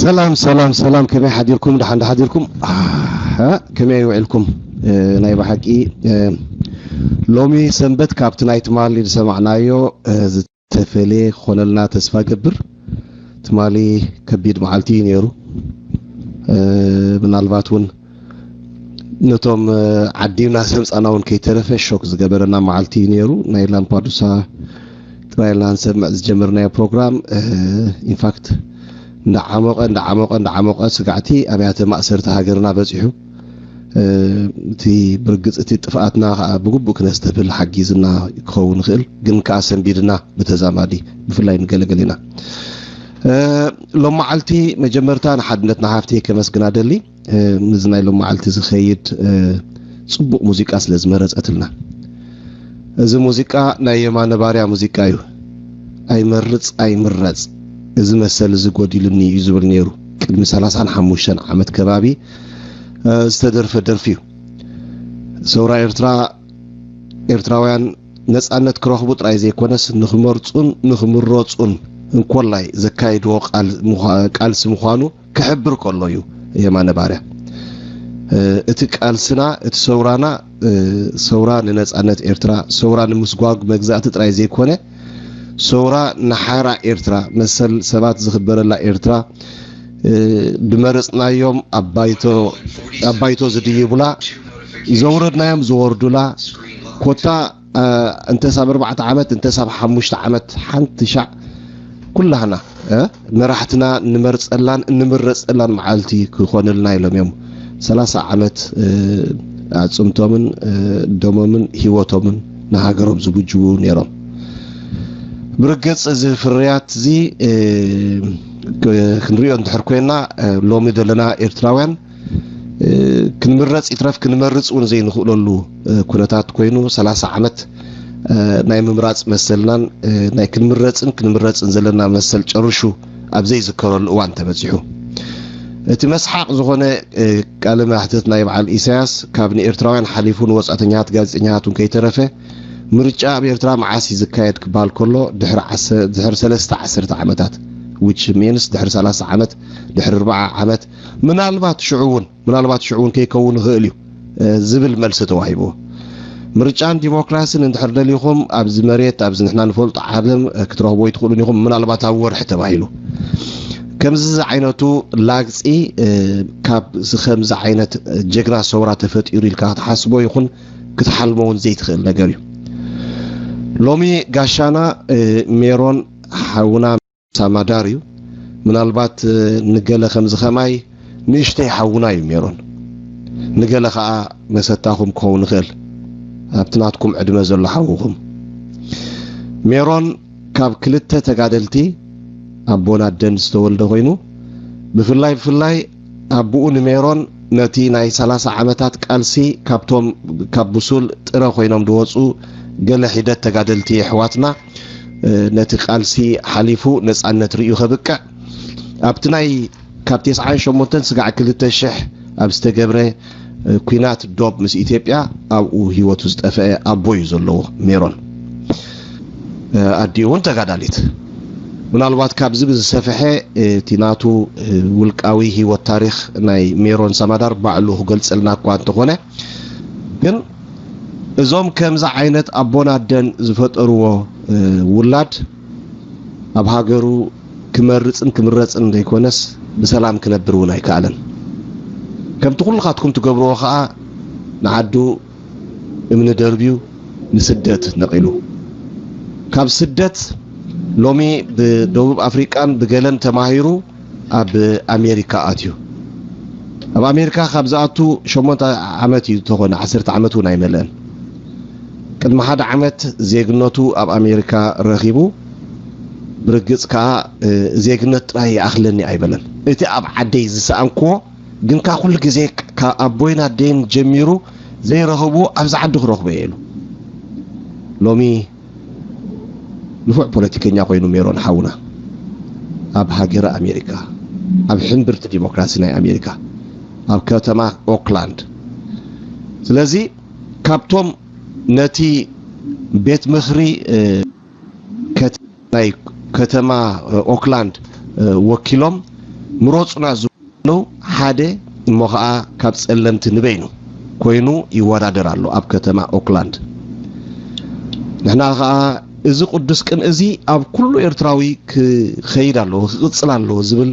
ሰላም ሰላም ሰላም፣ ከመይ ሓዲርኩም? ደሓን ዶ ሓዲርኩም? ኣህ፣ ከመይ ውዒልኩም? እ፣ ናይ ብሓቂ፣ እ፣ ሎሚ ሰንበት ካብቲ ናይ ትማሊ ዝሰማዕናዮ፣ እ፣ ዝተፈለየ ክኾነልና ተስፋ ገብር። ትማሊ ከቢድ መዓልቲ እዩ ነይሩ። እ፣ ምናልባት እውን ነቶም፣ እ፣ ዓዲምና ሰምጻና እውን ከይተረፈ ሾክ ዝገበረና መዓልቲ እዩ ነይሩ። ናይ ላምፓዱሳ ጥራይ ኢልና ንሰምዕ ዝጀመርናዮ ፕሮግራም፣ እ፣ ኢንፋክት እንዳዓሞቐ እንዳዓሞቐ እንዳዓሞቐ ስጋዕቲ ኣብያተ ማእሰርቲ ሃገርና በጺሑ። እ፣ እቲ ብርግጽ እቲ ጥፍኣትና ከዓ ብግቡእ ክነስተብህል ሓጊዝና ክኸውን ይኽእል፣ ግን ከዓ ሰንቢድና ብተዛማዲ ብፍላይ ንገለገሊና። እ፣ ሎም መዓልቲ መጀመርታ ንሓድነትና ሃፍተይ ከመስግና ደሊ። እ፣ ምስዚ ናይ ሎም መዓልቲ ዝኸይድ፣ እ፣ ጽቡቕ ሙዚቃ ስለ ዝመረጸትልና። እዚ ሙዚቃ ናይ የማነ ባርያ ሙዚቃ እዩ። "ኣይመርጽ ኣይምረጽ፣ እዚ መሰል እዚ ጎዲሉኒ" እዩ ዝብል ነይሩ። ቅድሚ ሰላሳን ሓሙሽተን ዓመት ከባቢ፣ እ፣ ዝተደርፈ ደርፊ እዩ። ሰውራ ኤርትራ፣ ኤርትራውያን ነጻነት ክረኽቡ ጥራይ ዘይኮነስ ንኽመርጹን ንኽምረጹን እንኮላይ ዘካይድዎ ቃል ምዃ-፣ ቃልሲ ምዃኑ ክሕብር ከሎ እዩ የማነ ባርያ። እ፣ እቲ ቃልስና፣ እቲ ሰውራና፣ እ፣ ሰውራ ንነጻነት ኤርትራ፣ ሰውራ ንምስጓግ መግዛእቲ ጥራይ ዘይኮነ፣ ሰውራ ንሓራ ኤርትራ፣ መሰል ሰባት ዝኽበረላ ኤርትራ፣ እ፣ ድመረጽናዮም ኣብ ባይቶ፣ ኣብ ባይቶ ዝድይቡላ፣ ዘውረድናዮም ዝወርዱላ፣ ኮታ፣ እ፣ እንተስ ኣብ ኣርባዕተ ዓመት፣ እንተስ ኣብ ሓሙሽተ ዓመት፣ ሓንቲ ሻዕ ኩላህና፣ እ፣ መራሕትና እንመርጸላን እንምረጸላን መዓልቲ ክኾነልና ኢሎም እዮም ሰላሳ ዓመት፣ እ፣ ኣጽምቶምን፣ እ፣ ደሞምን ህይወቶምን ንሃገሮም ዝብጅዉ ነይሮም። ብርግጽ እዚ ፍርያት እዚ፣ እ፣ ክ-፣ ክንሪኦ እንድሕር ኮይና፣ እ፣ ሎሚ ዘለና ኤርትራውያን፣ እ፣ ክንምረጽ ይትረፍ ክንመርጽ እውን ዘይንኽእለሉ፣ እ፣ ኩነታት ኮይኑ፣ ሰላሳ ዓመት፣ እ፣ ናይ ምምራጽ መሰልናን፣ እ፣ ናይ ክንምረጽን ክንምረጽን ዘለና መሰል ጨርሹ ኣብ ዘይዝከረሉ እዋን ተበጺሑ። እቲ መስሓቕ ዝኾነ፣ እ፣ ቃለ መሕትት ናይ በዓል ኢሳያስ ካብ ንኤርትራውያን ሓሊፉ ንወጻእተኛታት ጋዜጠኛታት እውን ከይተረፈ፣ ምርጫ ኣብ ኤርትራ መዓስ እዩ ዝካየድ ክበሃል ከሎ፣ ድሕሪ ዓሰ-፣ ድሕሪ ሰለስተ ዓሰርተ ዓመታት፣ which means ድሕሪ ሰላሳ ዓመት፣ ድሕሪ ኣርብዓ ዓመት፣ ምናልባት ሽዑ እውን፣ ምናልባት ሽዑ እውን ከይከውን ይኽእል እዩ፣ እ፣ ዝብል መልሲ ተዋሂብዎ። ምርጫን ዲሞክራስን እንድሕር ደሊኹም፣ ኣብዚ መሬት፣ ኣብዚ ንሕና ንፈልጦ ዓለም፣ እ፣ ክትረኽብዎ ኣይትኽእሉን ኢኹም፣ ምናልባት ኣብ ወርሒ ተባሂሉ። ከምዚ ዝዓይነቱ ላግጺ፣ እ፣ ካብ ከምዚ ዓይነት ጀግና ሰውራ ተፈጢሩ ኢልካ ክትሓስቦ ይኹን ክትሓልሞ እውን ዘይትኽእል ነገር እዩ። ሎሚ ጋሻና፣ እ፣ ሜሮን ሓውና ሳማዳር እዩ። ምናልባት፣ እ፣ ንገለ ከምዚ ከማይ ንእሽተይ ሓውና እዩ ሜሮን። ንገለ ኸኣ መሰታኹም ክኸውን ይኽእል፣ ኣብቲ ናትኩም ዕድመ ዘሎ ሓውኹም። ሜሮን ካብ ክልተ ተጋደልቲ ኣቦን ኣደን ዝተወልደ ኮይኑ፣ ብፍላይ ብፍላይ ኣቦኡ ንሜሮን ነቲ ናይ ሰላሳ ዓመታት ቃልሲ ካብቶም ካብ ብሱል ጥረ ኮይኖም ዝወጹ ገለ ሒደት ተጋደልቲ ኣሕዋትና፣ እ፣ ነቲ ቃልሲ ሓሊፉ ነጻነት ርእዩ ከብቅዕ፣ ኣብቲ ናይ ካብ ተስዓን ሸሞንተን ስጋዕ ክልተ ሽሕ ኣብ ዝተገብረ፣ እ፣ ኲናት ዶብ ምስ ኢትዮጵያ ኣብኡ ህይወቱ ዝጠፍአ ኣቦ እዩ ዘለዎ ሜሮን። እ፣ ኣዲኡ እውን ተጋዳሊት። ምናልባት ካብዚ ብዝሰፍሐ፣ እ፣ እቲ ናቱ፣ እ፣ ውልቃዊ ህይወት ታሪኽ ናይ ሜሮን ሳማዳር ባዕሉ ክገልጸልና እኳ እንተኾነ፣ ግን እዞም ከምዚ ዓይነት ኣቦን ኣደን ዝፈጠርዎ፣ እ፣ ውላድ ኣብ ሃገሩ ክመርጽን ክምረጽን ዘይኮነስ ብሰላም ክነብር እውን ኣይከኣለን። ከምቲ ኩልኻትኩም ትገብርዎ ኸኣ ንዓዱ እምኒ ደርብዩ ንስደት ነቒሉ። ካብ ስደት ሎሚ ብደቡብ ኣፍሪቃን ብገለን ተማሂሩ ኣብ ኣሜሪካ ኣትዩ። ኣብ ኣሜሪካ ካብ ዝኣቱ ሸሞንተ ዓመት እዩ ተኾነ፣ ዓሰርተ ዓመት እውን ኣይመልአን። ቅድሚ ሓደ ዓመት ዜግነቱ ኣብ ኣሜሪካ ረኺቡ፣ ብርግጽ ከኣ፣ እ፣ ዜግነት ጥራይ ይኣኽለኒ ኣይበለን። እቲ ኣብ ዓደይ ዝሰኣንክዎ፣ ግን ከኣ ኩሉ ግዜ ካብ ኣቦይን ኣደይን ጀሚሩ ዘይረኸብዎ ኣብዚ ዓዲ ክረኽቦ እየ ኢሉ። ሎሚ ንፉዕ ፖለቲከኛ ኮይኑ ሜሮን ሓውና ኣብ ሃገረ ኣሜሪካ፣ ኣብ ሕምብርቲ ዲሞክራሲ ናይ ኣሜሪካ፣ ኣብ ከተማ ኦክላንድ። ስለዚ ካብቶም ነቲ ቤት ምኽሪ፣ እ፣ ከት-፣ ናይ ከተማ፣ እ፣ ኦክላንድ፣ እ፣ ወኪሎም ምረፁና ዝብሉ ሓደ እሞ ኸዓ ካብ ፀለምቲ ንበይኑ ኮይኑ ይወዳደር ኣሎ ኣብ ከተማ ኦክላንድ። ንሕና ኸዓ እዚ ቅዱስ ቅን እዚ ኣብ ኩሉ ኤርትራዊ ክኸይድ ኣለዎ፣ ክቕፅል ኣለዎ ዝብል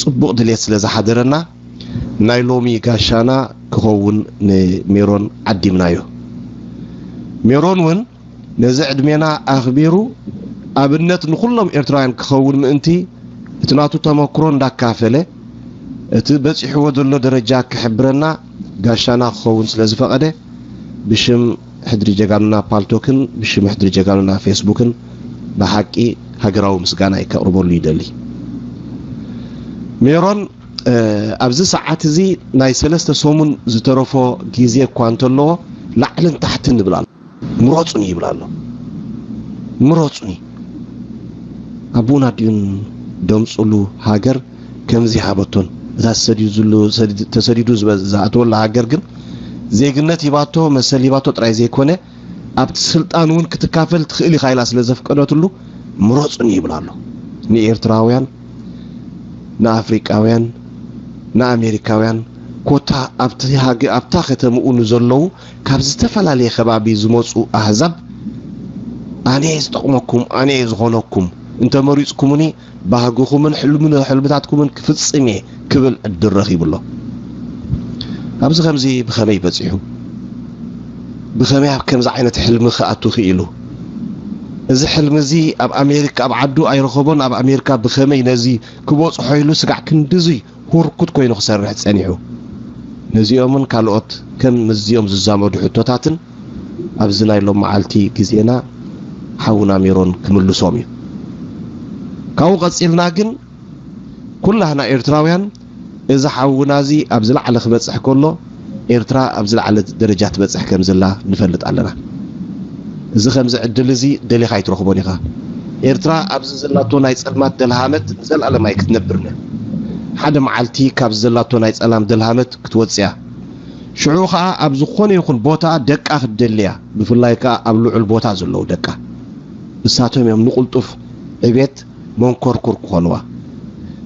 ፅቡቕ ድሌት ስለ ዝሓደረና ናይ ሎሚ ጋሻና ክኸውን ንሜሮን ዓዲምናዮ። ሜሮን እውን ነዚ ዕድሜና ኣኽቢሩ ኣብነት ንኹሎም ኤርትራውያን ክኸውን ምእንቲ እቲ ናቱ ተመክሮ እንዳካፈለ እቲ በፂሕዎ ዘሎ ደረጃ ክሕብረና ጋሻና ክኸውን ስለ ዝፈቐደ ብሽም ሕድሪ ጀጋኑና ፓልቶክን ብሽም ሕድሪ ጀጋኑና ፌስቡክን ብሓቂ ሃገራዊ ምስጋና ከቕርበሉ ይደሊ። ሜሮን ኣብዚ ሰዓት እዚ ናይ ሰለስተ ሰሙን ዝተረፎ ግዜ እኳ እንተለዎ ላዕልን ታሕትን ንብል ኣሎ። ምረፁኒ ይብል ኣሎ። ምረፁኒ። ኣቦን ኣዲኡን ደምፅሉ ሃገር ከምዚ ሃበቶን እታ ተሰዲዱ ዝኣተወላ ሃገር ግን ዜግነት ሂባቶ መሰል ሂባቶ ጥራይ ዘይኮነ ኣብቲ ስልጣን እውን ክትካፈል ትኽእል ኢኻ ኢላ ስለ ዘፍቀደትሉ ምረፁኒ ይብል ኣሎ። ንኤርትራውያን ንኣፍሪቃውያን ንኣሜሪካውያን ኮታ ኣብታ ከተምኡ ንዘለዉ ካብ ዝተፈላለየ ከባቢ ዝመፁ ኣህዛብ ኣነ እየ ዝጠቕመኩም ኣነ እየ ዝኾነኩም እንተመሪፅኩምኒ ባህግኹምን ሕልምታትኩምን ክፍፅም እየ ክብል ዕድል ረኺቡ ኣሎ። ኣብዚ ከምዚ ብኸመይ በፂሑ? ብኸመይ ኣብ ከምዚ ዓይነት ሕልሚ ክኣቱ ክኢሉ? እዚ ሕልሚ እዚ ኣብ ኣሜሪካ ኣብ ዓዱ ኣይረኸቦን ኣብ ኣሜሪካ ብኸመይ ነዚ ክበፅሖ ኢሉ ስጋዕ ክንድዙይ ሁርኩት ኮይኑ ክሰርሕ ፀኒሑ። ነዚኦምን ካልኦት ከም ምስዚኦም ዝዛመዱ ሕቶታትን ኣብዚ ናይ ሎም መዓልቲ ግዜና ሓውና ሜሮን ክምልሶም እዩ። ካብኡ ቀፂልና ግን ኩላህና ኤርትራውያን እዚ ሓውና እዚ ኣብ ዝለዓለ ክበፅሕ ከሎ ኤርትራ ኣብ ዝለዓለ ደረጃ ትበፅሕ ከም ዘላ ንፈልጥ ኣለና። እዚ ከምዚ ዕድል እዚ ደሊኻ ኣይትረኽቦን ኢኻ። ኤርትራ ኣብዚ ዘላቶ ናይ ጸልማት ደልሃመት ንዘለኣለም ኣይክትነብርን እያ። ሓደ መዓልቲ ካብዚ ዘላቶ ናይ ጸላም ደልሃመት ክትወጽእ እያ። ሽዑ ኸኣ ኣብ ዝኾነ ይኹን ቦታ ደቃ ክትደሊ እያ። ብፍላይ ከኣ ኣብ ልዑል ቦታ ዘለዉ ደቃ። ንሳቶም እዮም ንቕልጡፍ ዕቤት መንኮርኩር ክኾንዋ።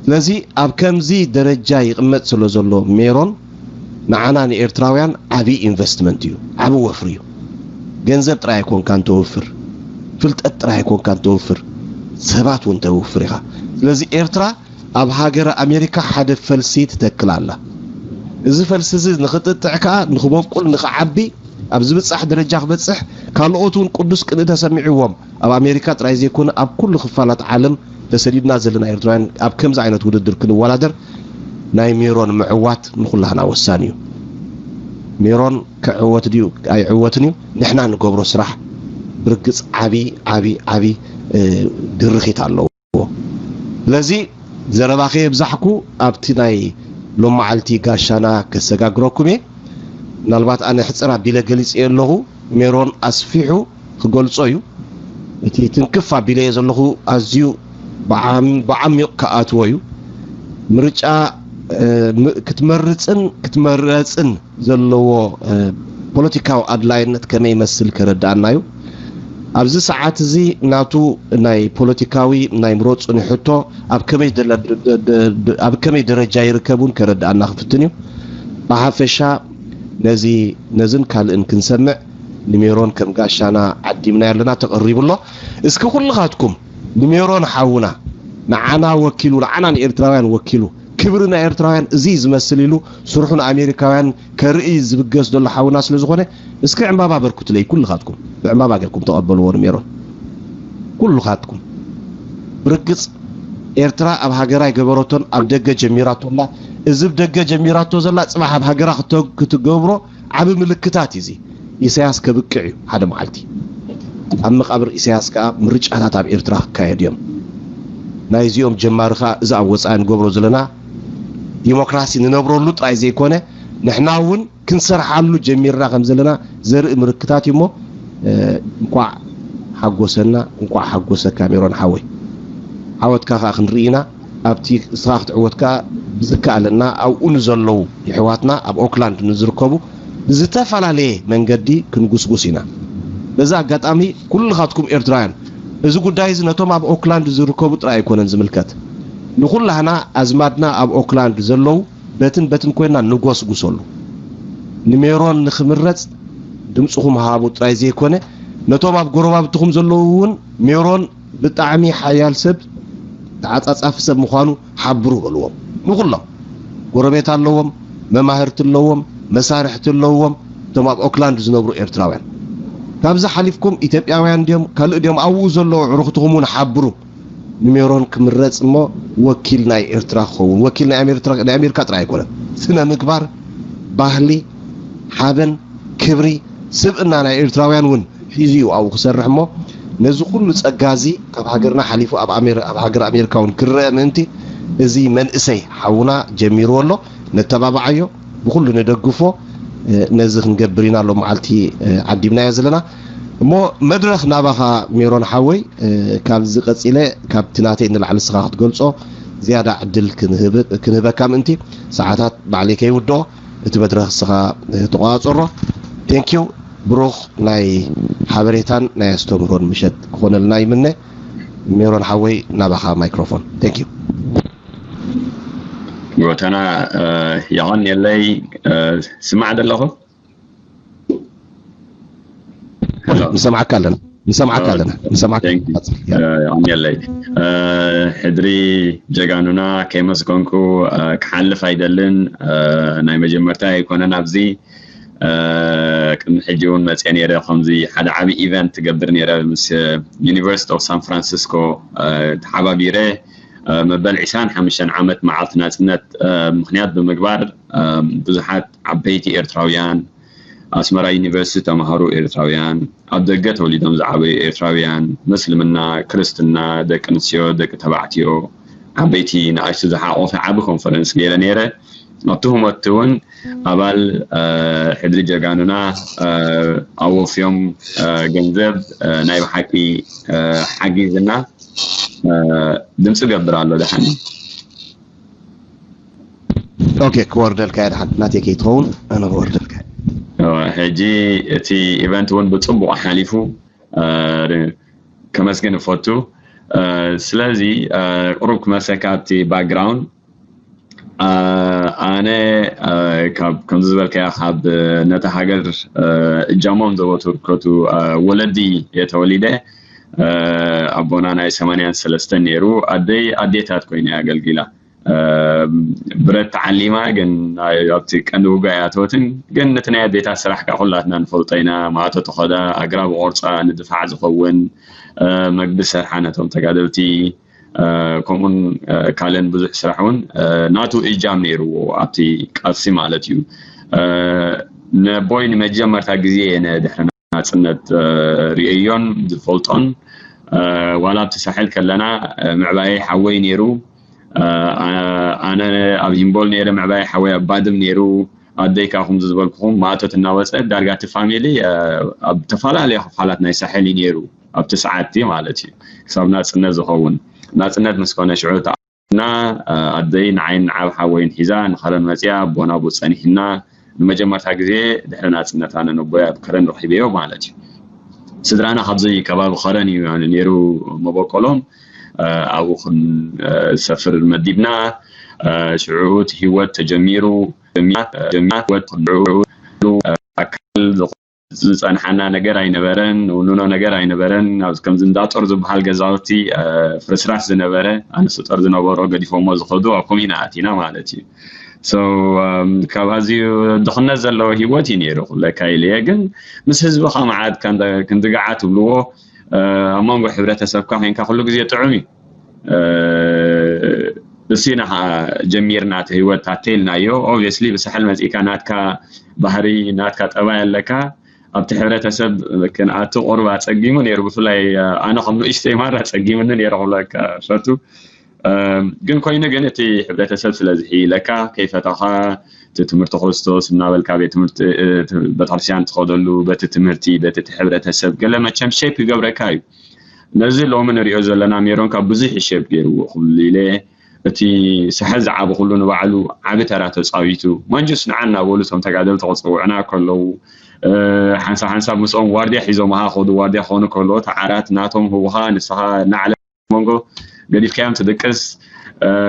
ስለዚ ኣብ ከምዚ ደረጃ ይቕመጥ ስለ ዘሎ ሜሮን ንዓና ንኤርትራውያን ዓቢ ኢንቨስትመንት እዩ፣ ዓቢ ወፍሪ እዩ። ገንዘብ ጥራይ ኣይኮንካን ተውፍር፣ ፍልጠት ጥራይ ኣይኮንካን ተውፍር፣ ሰባት እውን ተውፍር ኢኻ። ስለዚ ኤርትራ ኣብ ሃገረ ኣሜሪካ ሓደ ፈልሲ ትተክል ኣላ። እዚ ፈልሲ እዚ ንኽጥጥዕ ከኣ ንኽበቁል ንኽዓቢ ኣብ ዝብጻሕ ደረጃ ክበጽሕ ካልኦት እውን ቅዱስ ቅንኢ ተሰሚዕዎም ኣብ ኣሜሪካ ጥራይ ዘይኮነ ኣብ ኩሉ ክፋላት ዓለም ተሰዲድና ዘለና ኤርትራውያን ኣብ ከምዚ ዓይነት ውድድር ክንወዳደር ናይ ሜሮን ምዕዋት ንኹላህና ወሳኒ እዩ። ሜሮን ክዕወት ድዩ ኣይዕወትን እዩ ንሕና ንገብሮ ስራሕ ብርግጽ ዓቢ ዓቢ ዓቢ ድርኺት ኣለዎ። ስለዚ ዘረባ ከየብዛሕኩ ኣብቲ ናይ ሎመዓልቲ ጋሻና ከሰጋግረኩም እየ። ምናልባት ኣነ ሕጽር ኣቢለ ገሊጸዮ ኣለኹ። ሜሮን ኣስፊሑ ክገልጾ እዩ። እቲ ትንክፍ ኣቢለዮ ዘለኹ ኣዝዩ ብዓሚቕ ክኣትዎ እዩ። ምርጫ ክትመርጽን ክትመረጽን ዘለዎ ፖለቲካዊ ኣድላይነት ከመይ ይመስል ከረድኣና እዩ። ኣብዚ ሰዓት እዚ ናቱ ናይ ፖለቲካዊ ናይ ምረፁኒ ሕቶ ኣብ ከመይ ደረጃ ይርከብ እውን ከረድኣና ክፍትን እዩ። ብሓፈሻ ነዚ ነዝን ካልእን ክንሰምዕ ንሜሮን ከም ጋሻና ዓዲምና ኣለና ተቐሪቡ ኣሎ። እስኪ ኩልኻትኩም ንሜሮን ሓውና ንዓና ወኪሉ ንዓና ንኤርትራውያን ወኪሉ ክብሪ ናይ ኤርትራውያን እዚ ዝመስል ኢሉ ስርሑ ንኣሜሪካውያን ከርኢ ዝብገስ ዘሎ ሓውና ስለ ዝኾነ እስኪ ዕምባባ በርኩትለይ ኩልኻትኩም ብዕምባባ ጌርኩም ተቐበልዎ ንሜሮን ኩልኻትኩም ብርግጽ ኤርትራ ኣብ ሃገራ ይገበረቶን ኣብ ደገ ጀሚራቶ ኣላ እዚ ብ ደገ ጀሚራቶ ዘላ ጽባሕ ኣብ ሃገራ ክትገብሮ ዓቢ ምልክታት እዩ እዚ ኢሳያስ ከብቅዕ እዩ ሓደ መዓልቲ ኣብ መቓብር ኢሳያስ ከኣ ምርጫታት ኣብ ኤርትራ ክካየድ እዮም ናይዚኦም ጀማሪ ከኣ እዚ ኣብ ወጻኢ ንገብሮ ዘለና ዲሞክራሲ ንነብረሉ ጥራይ ዘይኮነ ንሕና እውን ክንሰርሓሉ ጀሚርና ከም ዘለና ዘርኢ ምልክታት እዩ እሞ እንቋዕ ሓጎሰና እንቋዕ ሓጎሰካ ሜሮን ሓወይ ዓወትካ ከኣ ክንርኢ ኢና ኣብቲ እስኻ ክትዕወት ከኣ ብዝከኣለና ኣብኡ ንዘለዉ የሕዋትና ኣብ ኦክላንድ ንዝርከቡ ብዝተፈላለየ መንገዲ ክንጉስጉስ ኢና በዚ ኣጋጣሚ ኩልኻትኩም ኤርትራውያን እዚ ጉዳይ እዚ ነቶም ኣብ ኦክላንድ ዝርከቡ ጥራይ ኣይኮነን ዝምልከት ንኹላህና ኣዝማድና ኣብ ኦክላንድ ዘለዉ በትን በትን ኮይና ንጎስጉሰሉ። ንሜሮን ንኽምረጽ ድምፅኹም ሃቡ ጥራይ ዘይኮነ፣ ነቶም ኣብ ጎረባብትኹም ዘለዉ እውን ሜሮን ብጣዕሚ ሓያል ሰብ፣ ተዓጻጻፊ ሰብ ምዃኑ ሓብሩ በልዎም። ንኹሎም ጎረቤት ኣለዎም፣ መማህርቲ ኣለዎም፣ መሳርሕቲ ኣለዎም። እቶም ኣብ ኦክላንድ ዝነብሩ ኤርትራውያን ካብዚ ሓሊፍኩም ኢትዮጵያውያን ድዮም ካልእ ድዮም ኣብኡ ዘለዉ ኣዕሩኽትኹም እውን ሓብሩ። ንሜሮን ክምረጽ እሞ ወኪል ናይ ኤርትራ ክኸውን፣ ወኪል ናይ ኣሜርትራ-፣ ናይ ኣሜሪካ ጥራይ ኣይኮነን። ስነ ምግባር፣ ባህሊ፣ ሓበን፣ ክብሪ፣ ስብእና ናይ ኤርትራውያን እውን ሒዙ እዩ ኣብኡ ክሰርሕ እሞ ነዚ ኩሉ ጸጋ እዚ ካብ ሃገርና ሓሊፉ ኣብ ኣሜር-፣ ኣብ ሃገር ኣሜሪካ እውን ክረአ ምእንቲ እዚ መንእሰይ ሓውና ጀሚርዎ ኣሎ። ነተባብዓዮ፣ ብኹሉ ንደግፎ። ነዚ ክንገብር ኢና ሎም መዓልቲ ዓዲምናዮ ዘለና። እሞ መድረኽ ናባኻ ሜሮን ሓወይ። ካብዚ ቀጺለ ካብቲ ናተይ ንላዕሊ ንስኻ ክትገልጾ ዝያዳ ዕድል ክንህብ-፣ ክንህበካ ምእንቲ ሰዓታት ባዕለይ ከይውድኦ እቲ መድረኽ ንስኻ ተቆጻጸሮ። ቴንኪዩ። ብሩኽ ናይ ሓበሬታን ናይ ኣስተምህሮን ምሸት ክኾነልና ይምነ። ሜሮን ሓወይ ናባኻ ማይክሮፎን። ቴንኪዩ። ጎተና፣ የቐንየለይ። ስማዕ ደለኹ። ንሰምዓካ ኣለና፣ ንሰምዓካ ኣለና፣ ንሰምዓካ። የቐንየለይ። ሕድሪ ጀጋኑና ከይመስገንኩ ክሓልፍ ኣይደልን። ናይ መጀመርታ ኣይኮነን ኣብዚ። ቅድሚ ሕጂ እውን መፅየ ነይረ። ከምዚ ሓደ ዓብዪ ኢቨንት ትገብር ነይረ ምስ ዩኒቨርሲቲ ኦፍ ሳን ፍራንሲስኮ ተሓባቢረ። መበል ዕስራን ሓሙሽተን ዓመት መዓልቲ ናፅነት ምኽንያት ብምግባር ብዙሓት ዓበይቲ ኤርትራውያን፣ ኣስመራ ዩኒቨርሲቲ ተምሃሩ ኤርትራውያን፣ ኣብ ደገ ተወሊዶም ዝዓበዩ ኤርትራውያን፣ ምስልምና፣ ክርስትና፣ ደቂ ኣንስትዮ፣ ደቂ ተባዕትዮ፣ ዓበይቲ ንኣሽቱ ዝሓቆፈ ዓቢ ኮንፈረንስ ገይረ ነይረ። ኣብቲ ህሞት እውን ኣባል ሕድሪ ጀጋኑና ኣወፍዮም ገንዘብ ናይ ብሓቂ ሓጊዝና። ድምፂ ገብር ኣሎ ደሓን። ኦኬ፣ ክወርደልካ እየ ደሓን። ናተይ ከይትኸውን ኣነ ክወርደልካ እየ። ሕጂ እቲ ኢቨንት እውን ብፅቡቕ ሓሊፉ ከመስግን እፈቱ። ስለዚ ቁሩብ ክመሰካ ኣብቲ ባክግራውንድ። ኣነ ካብ ከምዚ ዝበልካዮ ካብ ነታ ሃገር እጃሞም ዘወትርከቱ ወለዲ እየ ተወሊደ። ኣቦና ናይ ሰማንያን ሰለስተን ነይሩ። ኣደይ ኣዴታት ኮይና እያ ኣገልጊላ። ብረት ተዓሊማ ግን ኣብቲ ቀንዲ ውግእ ኣይኣተወትን። ግን ነቲ ናይ ኣዴታት ስራሕ ከዓ ኩላትና ንፈልጦ ኢና። ማእቶ ተኸዳ፣ ኣግራብ ቆርፃ፣ ንድፋዕ ዝኸውን መግቢ ሰርሓ ነቶም ተጋደልቲ። ከምኡን ካልእን ብዙሕ ስራሕ እውን ናቱ እጃም ነይርዎ ኣብቲ ቃልሲ ማለት እዩ። ነቦይ ንመጀመርታ ግዜ እየ ንድሕሪ ናፅነት ርእየዮን ዝፈልጦን። ዋላ ኣብቲ ሳሕል ከለና ምዕባየይ ሓወይ ነይሩ። ኣነ ኣብ ሂምቦል ነይረ፣ ምዕባየይ ሓወይ ኣብ ባድም ነይሩ። ኣደይ ከዓ ከምዚ ዝበልኩኹም ማእቶት እናወፀት ዳርጋ እቲ ፋሚሊ ኣብ ተፈላለየ ክፋላት ናይ ሳሕል እዩ ነይሩ ኣብቲ ሰዓት እቲ ማለት እዩ። ክሳብ ናፅነት ዝኸውን ናፅነት ምስ ኮነ ሽዑ ተኣና ኣደይ ንዓይን ንዓብ ሓወይን ሒዛ ንኸረን መፅያ ኣቦና ኣብኡ ፀኒሕና ንመጀመርታ ግዜ ድሕሪ ናፅነት ኣነ ነቦይ ኣብ ከረን ረኺበዮ ማለት እዩ። ስድራና ካብዚ ከባቢ ከረን እዩ ነይሩ መበቆሎም። ኣብኡ ክንሰፍር መዲብና። ሽዑ እቲ ህይወት ተጀሚሩ። ኣካል ዝፀንሓና ነገር ኣይነበረን፣ ንውንኖ ነገር ኣይነበረን። ኣብዚ ከምዚ እንዳ ጦር ዝበሃል ገዛውቲ ፍርስራስ ዝነበረ ኣንስቶ ጦር ዝነበሮ ገዲፎሞ ዝኸዱ ኣብ ከምኡ ኢና ኣቲና ማለት እዩ። So ካብ ኣዝዩ ድኽነት ዘለዎ ህይወት እዩ ነይሩ ክብለካ ኢለ እየ። ግን ምስ ህዝብኻ መዓት ክንዲ ገዓ ትብልዎ ኣብ መንጎ ሕብረተሰብካ ኮይንካ ኩሉ ግዜ ጥዑም እዩ። እሱ ኢና ከዓ ጀሚርና እቲ ህይወት ኣተይልናዮ። Obviously ብሳሕል መፂእካ ናትካ ባህሪ ናትካ ጠባይ ኣለካ። ኣብቲ ሕብረተሰብ ክንኣቱ ቁሩብ ኣፀጊሙ ነይሩ። ብፍላይ ኣነ ከም ንእሽተይ ማራ ኣፀጊሙኒ ነይሩ ክብለካ ፈቱ። ግን ኮይኑ ግን እቲ ሕብረተሰብ ስለ ዝሕይለካ ከይፈተኻ እቲ ትምህርቲ ክርስቶስ እናበልካ ቤት ትምህርቲ ቤተክርስትያን ትኸደሉ በቲ ትምህርቲ በቲ ሕብረተሰብ ገለ መቸም ሼፕ ይገብረካ እዩ። ነዚ ሎሚ ንሪኦ ዘለና ሜሮን ካብ ብዙሕ ሼፕ ገይርዎ ክብሉ ኢለ እቲ ሳሕል ዝዓበኹሉ ንባዕሉ ዓቢ ተራ ተፃዊቱ መንጁስ ንዓ እናበሉ እቶም ተጋደልቲ ክፅውዕና ከለዉ ሓንሳብ ሓንሳብ ምስኦም ዋርድያ ሒዞምኻ ከዱ ዋርድያ ክኾኑ ከለዉ እቲ ዓራት ናቶም ህቡኻ ንስኻ እናዕለ መንጎ ገዲፍካዮም ትድቅስ።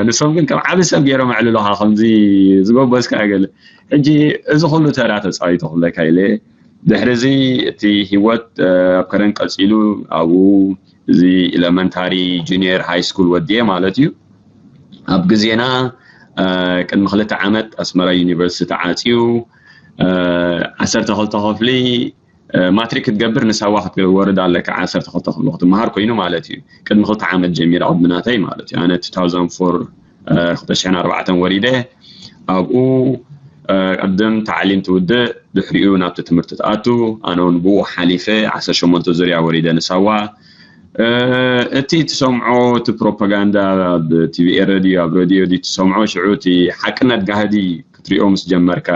ንሶም ግን ከም ዓቢ ሰብ ገይሮም ኣዕልሎኻ፣ ከምዚ ዝጎበዝካ ገለ። ሕጂ እዚ ኩሉ ተራ ተጻዊቱ ክብለካ ኢለ። ድሕሪ እዚ እቲ ህይወት ኣብ ከረን ቀጺሉ፣ ኣብኡ እዚ ኤለመንታሪ፣ ጁኒየር፣ ሃይ ስኩል ወዲኤ ማለት እዩ። ኣብ ግዜና ቅድሚ ክልተ ዓመት ኣስመራ ዩኒቨርሲቲ ተዓጽዩ፣ ዓሰርተ ክልተ ክፍሊ ማትሪክ ክትገብር ንሳዋ ክትወርድ ኣለካ። ዓሰርተ ክልተ ክፍሊ ክትመሃር ኮይኑ ማለት እዩ። ቅድሚ ክልተ ዓመት ጀሚረ፣ ቅድሚ ናተይ ማለት እዩ። ኣነ two thousand four፣ ክልተ ሽሕን ኣርባዕተን ወሪደ። ኣብኡ ቅድም ታዕሊም ትውድእ፣ ድሕሪኡ ናብቲ ትምህርቲ ትኣቱ። ኣነ እውን ብኡ ሓሊፈ፣ ዓሰርተ ሸሞንተ ዙርያ ወሪደ ንሳዋ። እቲ ትሰምዖ፣ እቲ ፕሮፓጋንዳ ኣብ ቲቪ ኤረ ድዩ ኣብ ሬድዮ ድዩ ትሰምዖ፣ ሽዑ እቲ ሓቅነት ጋህዲ ክትሪኦ ምስ ጀመርካ፣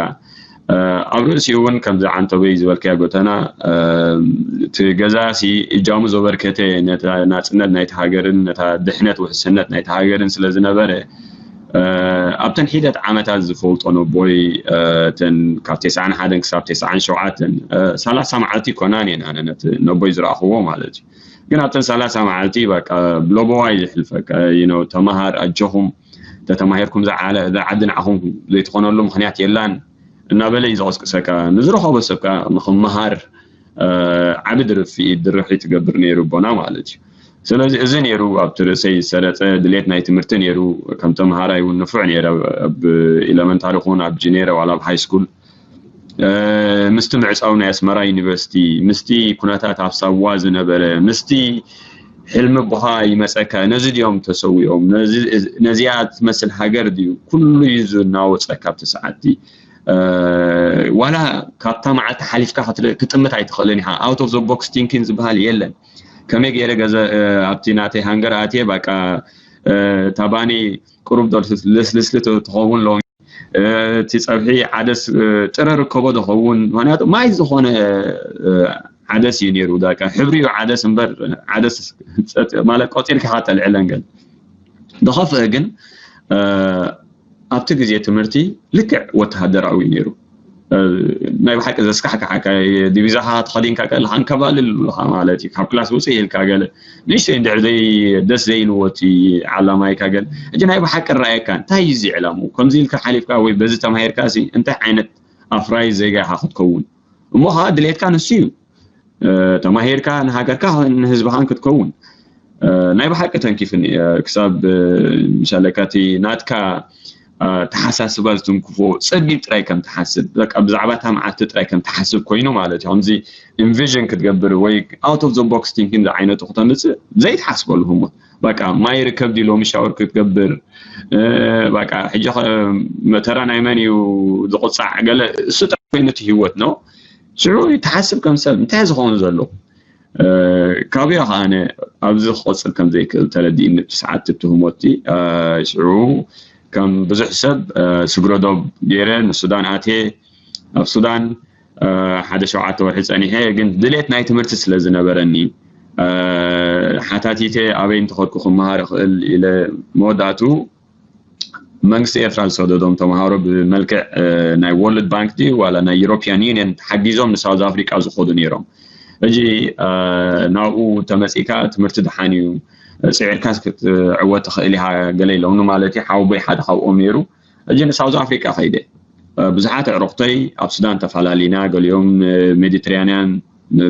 ኣብ ርእሲኡ እውን ከምዚ ዓንተቦይ ዝበልካዮ ጎተና፣ እቲ ገዛ ሲ እጃሙ ዘበርከተ ነታ ናጽነት ናይቲ ሃገርን ነታ ድሕነት ውሕስነት ናይቲ ሃገርን ስለ ዝነበረ፣ ኣብተን ሒደት ዓመታት ዝፈልጦ ነቦይ፣ እተን ካብ ተስዓን ሓደን ክሳብ ተስዓን ሸውዓተን፣ ሰላሳ መዓልቲ ይኮናን እየን ኣነ ነቲ ነቦይ ዝረኣኽዎ ማለት እዩ። ግን ኣብተን ሰላሳ መዓልቲ በቃ ብሎቦዋ እዩ ዝሕልፈካ። You know፣ ተመሃር፣ ኣጆኹም፣ ተተማሂርኩም ዝዓለ ዓዲ ንዓኹም ዘይትኾነሉ ምኽንያት የላን እናበለ እዩ ዝቐስቅሰካ። ንዝረኸቦ ሰብ ከኣ ንኽመሃር ዓቢ ድርፊ ድርኺ ትገብር ነይሩ ኣቦና ማለት እዩ። ስለዚ እዚ ነይሩ ኣብቲ ርእሰይ ዝሰረጸ ድሌት ናይ ትምህርቲ ነይሩ። ከም ተምሃራይ እውን ንፉዕ ነይረ፣ ኣብ ኤለመንታሪ ኹን ኣብ ጅኔረ ዋላ ኣብ ሃይ ስኩል። ምስቲ ምዕጻው ናይ ኣስመራ ዩኒቨርሲቲ፣ ምስቲ ኩነታት ኣብ ሳዋ ዝነበረ፣ ምስቲ ሕልሚ ኣቦኻ ይመጸካ፣ ነዚ ድዮም ተሰዊኦም፣ ነዚ፣ ነዚኣ ትመስል ሃገር ድዩ ኩሉ እዩ ዝናወጸካ ኣብቲ ሰዓትቲ። ዋላ ካብታ መዓልቲ ሓሊፍካ ክትር-፣ ክትጥምት ኣይትኽእልን ኢኻ። Out of the box thinking ዝበሃል የለን። ከመይ ገይረ ገዘ-፣ ኣብቲ ናተይ ሃንገር ኣትየ፣ በቃ፣ ታባኒ ቁሩብ ዶ ልስልስሊ ትኸውን ሎሚ፣ እቲ ጸብሒ ዓደስ ጥረ ርከቦ ዝኸውን፣ ምኽንያቱ ማይ ዝኾነ ዓደስ እዩ ነይሩ። ዳካ ሕብሪ እዩ ዓደስ እምበር፣ ዓደስ ጸጥ-፣ ማለት ቆጺርካ ኢኻ ተልዕለን። ግን ዝኸፍአ ግን ኣብቲ ግዜ ትምህርቲ ልክዕ ወተሃደራዊ እዩ ነይሩ። ናይ ብሓቂ ዘስካሕክሓካ፣ ዲቪዛኻ ተኸዲንካ ከለኻ እንከባልል ኣለኻ ማለት እዩ። ካብ ክላስ ውፅእ ኢልካ ገለ ንእሽተይ እንድሕር ዘይ-፣ ደስ ዘይንዎ እቲ ዓላማይካ ገለ፣ ሕጂ ናይ ብሓቂ ረኣየካ፣ እንታይ እዩ እዚ ዕላምኡ? ከምዚ ኢልካ ሓሊፍካ ወይ በዚ ተማሂርካ ሲ እንታይ ዓይነት ኣፍራይ ዜጋ ኢኻ ክትከውን? እሞ ኸዓ ድሌትካ ንሱ እዩ። ተማሂርካ ንሃገርካ ንህዝብኻን ክትከውን። ናይ ብሓቂ ተንኪፍኒ እየ። ክሳብ፣ ምሳለካ እቲ ናትካ ኣተሓሳስባ ዝትንክፎ ጸቢብ ጥራይ ከም ትሓስብ፣ በቃ ብዛዕባ እታ መዓልቲ ጥራይ ከም ትሓስብ ኮይኑ ማለት እዩ። ከምዚ ኢንቪዥን ክትገብር ወይ out of the box thinking ዝዓይነቱ ክተምጽእ ዘይትሓስበሉ ህሞት። በቃ ማይ ርከብ ድዩ ሎሚ ሻወር ክትገብር፣ በቃ ሕጂ ኸ መተራ ናይ መን እዩ ዝቕጻዕ፣ ገለ እሱ ጥራይ ኮይኑ እቲ ህይወት ነው። ሽዑ ትሓስብ ከም ሰብ እንታይ ዝኸውን ዘሎ? ካብዮ ከኣ ኣነ ኣብዚ ክቐጽል ከም ዘይክእል ተረዲእኒ ብቲ ሰዓት እቲ ህሞትቲ። ሽዑ ከም ብዙሕ ሰብ ስግረዶብ ገይረ ንሱዳን ኣትየ። ኣብ ሱዳን ሓደ ሸውዓተ ወርሒ ጸኒሐ፣ ግን ድሌት ናይ ትምህርቲ ስለ ዝነበረኒ ሓታቲተ ኣበይ እንተኸድኩ ክመሃር እኽእል ኢለ። መወዳእቱ መንግስቲ ኤርትራ ዝሰደዶም ተምሃሮ ብመልክዕ ናይ ወርልድ ባንክ ድዩ ዋላ ናይ ዩሮፒያን ዩኒየን ተሓጊዞም ንሳውዝ ኣፍሪቃ ዝኸዱ ነይሮም። ሕጂ ናብኡ ተመጺእካ ትምህርቲ ድሓን እዩ፣ ጽዒርካስ ክትዕወት ትኽእል ኢኻ ገለ ኢሎምኒ ማለት እዩ። ሓወቦይ ሓደ ካብኦም ነይሩ። ሕጂ ንሳውዝ ኣፍሪቃ ከይደ። ብዙሓት ኣዕሩኽተይ ኣብ ሱዳን ተፈላሊና፣ ገሊኦም ሜዲትራንያን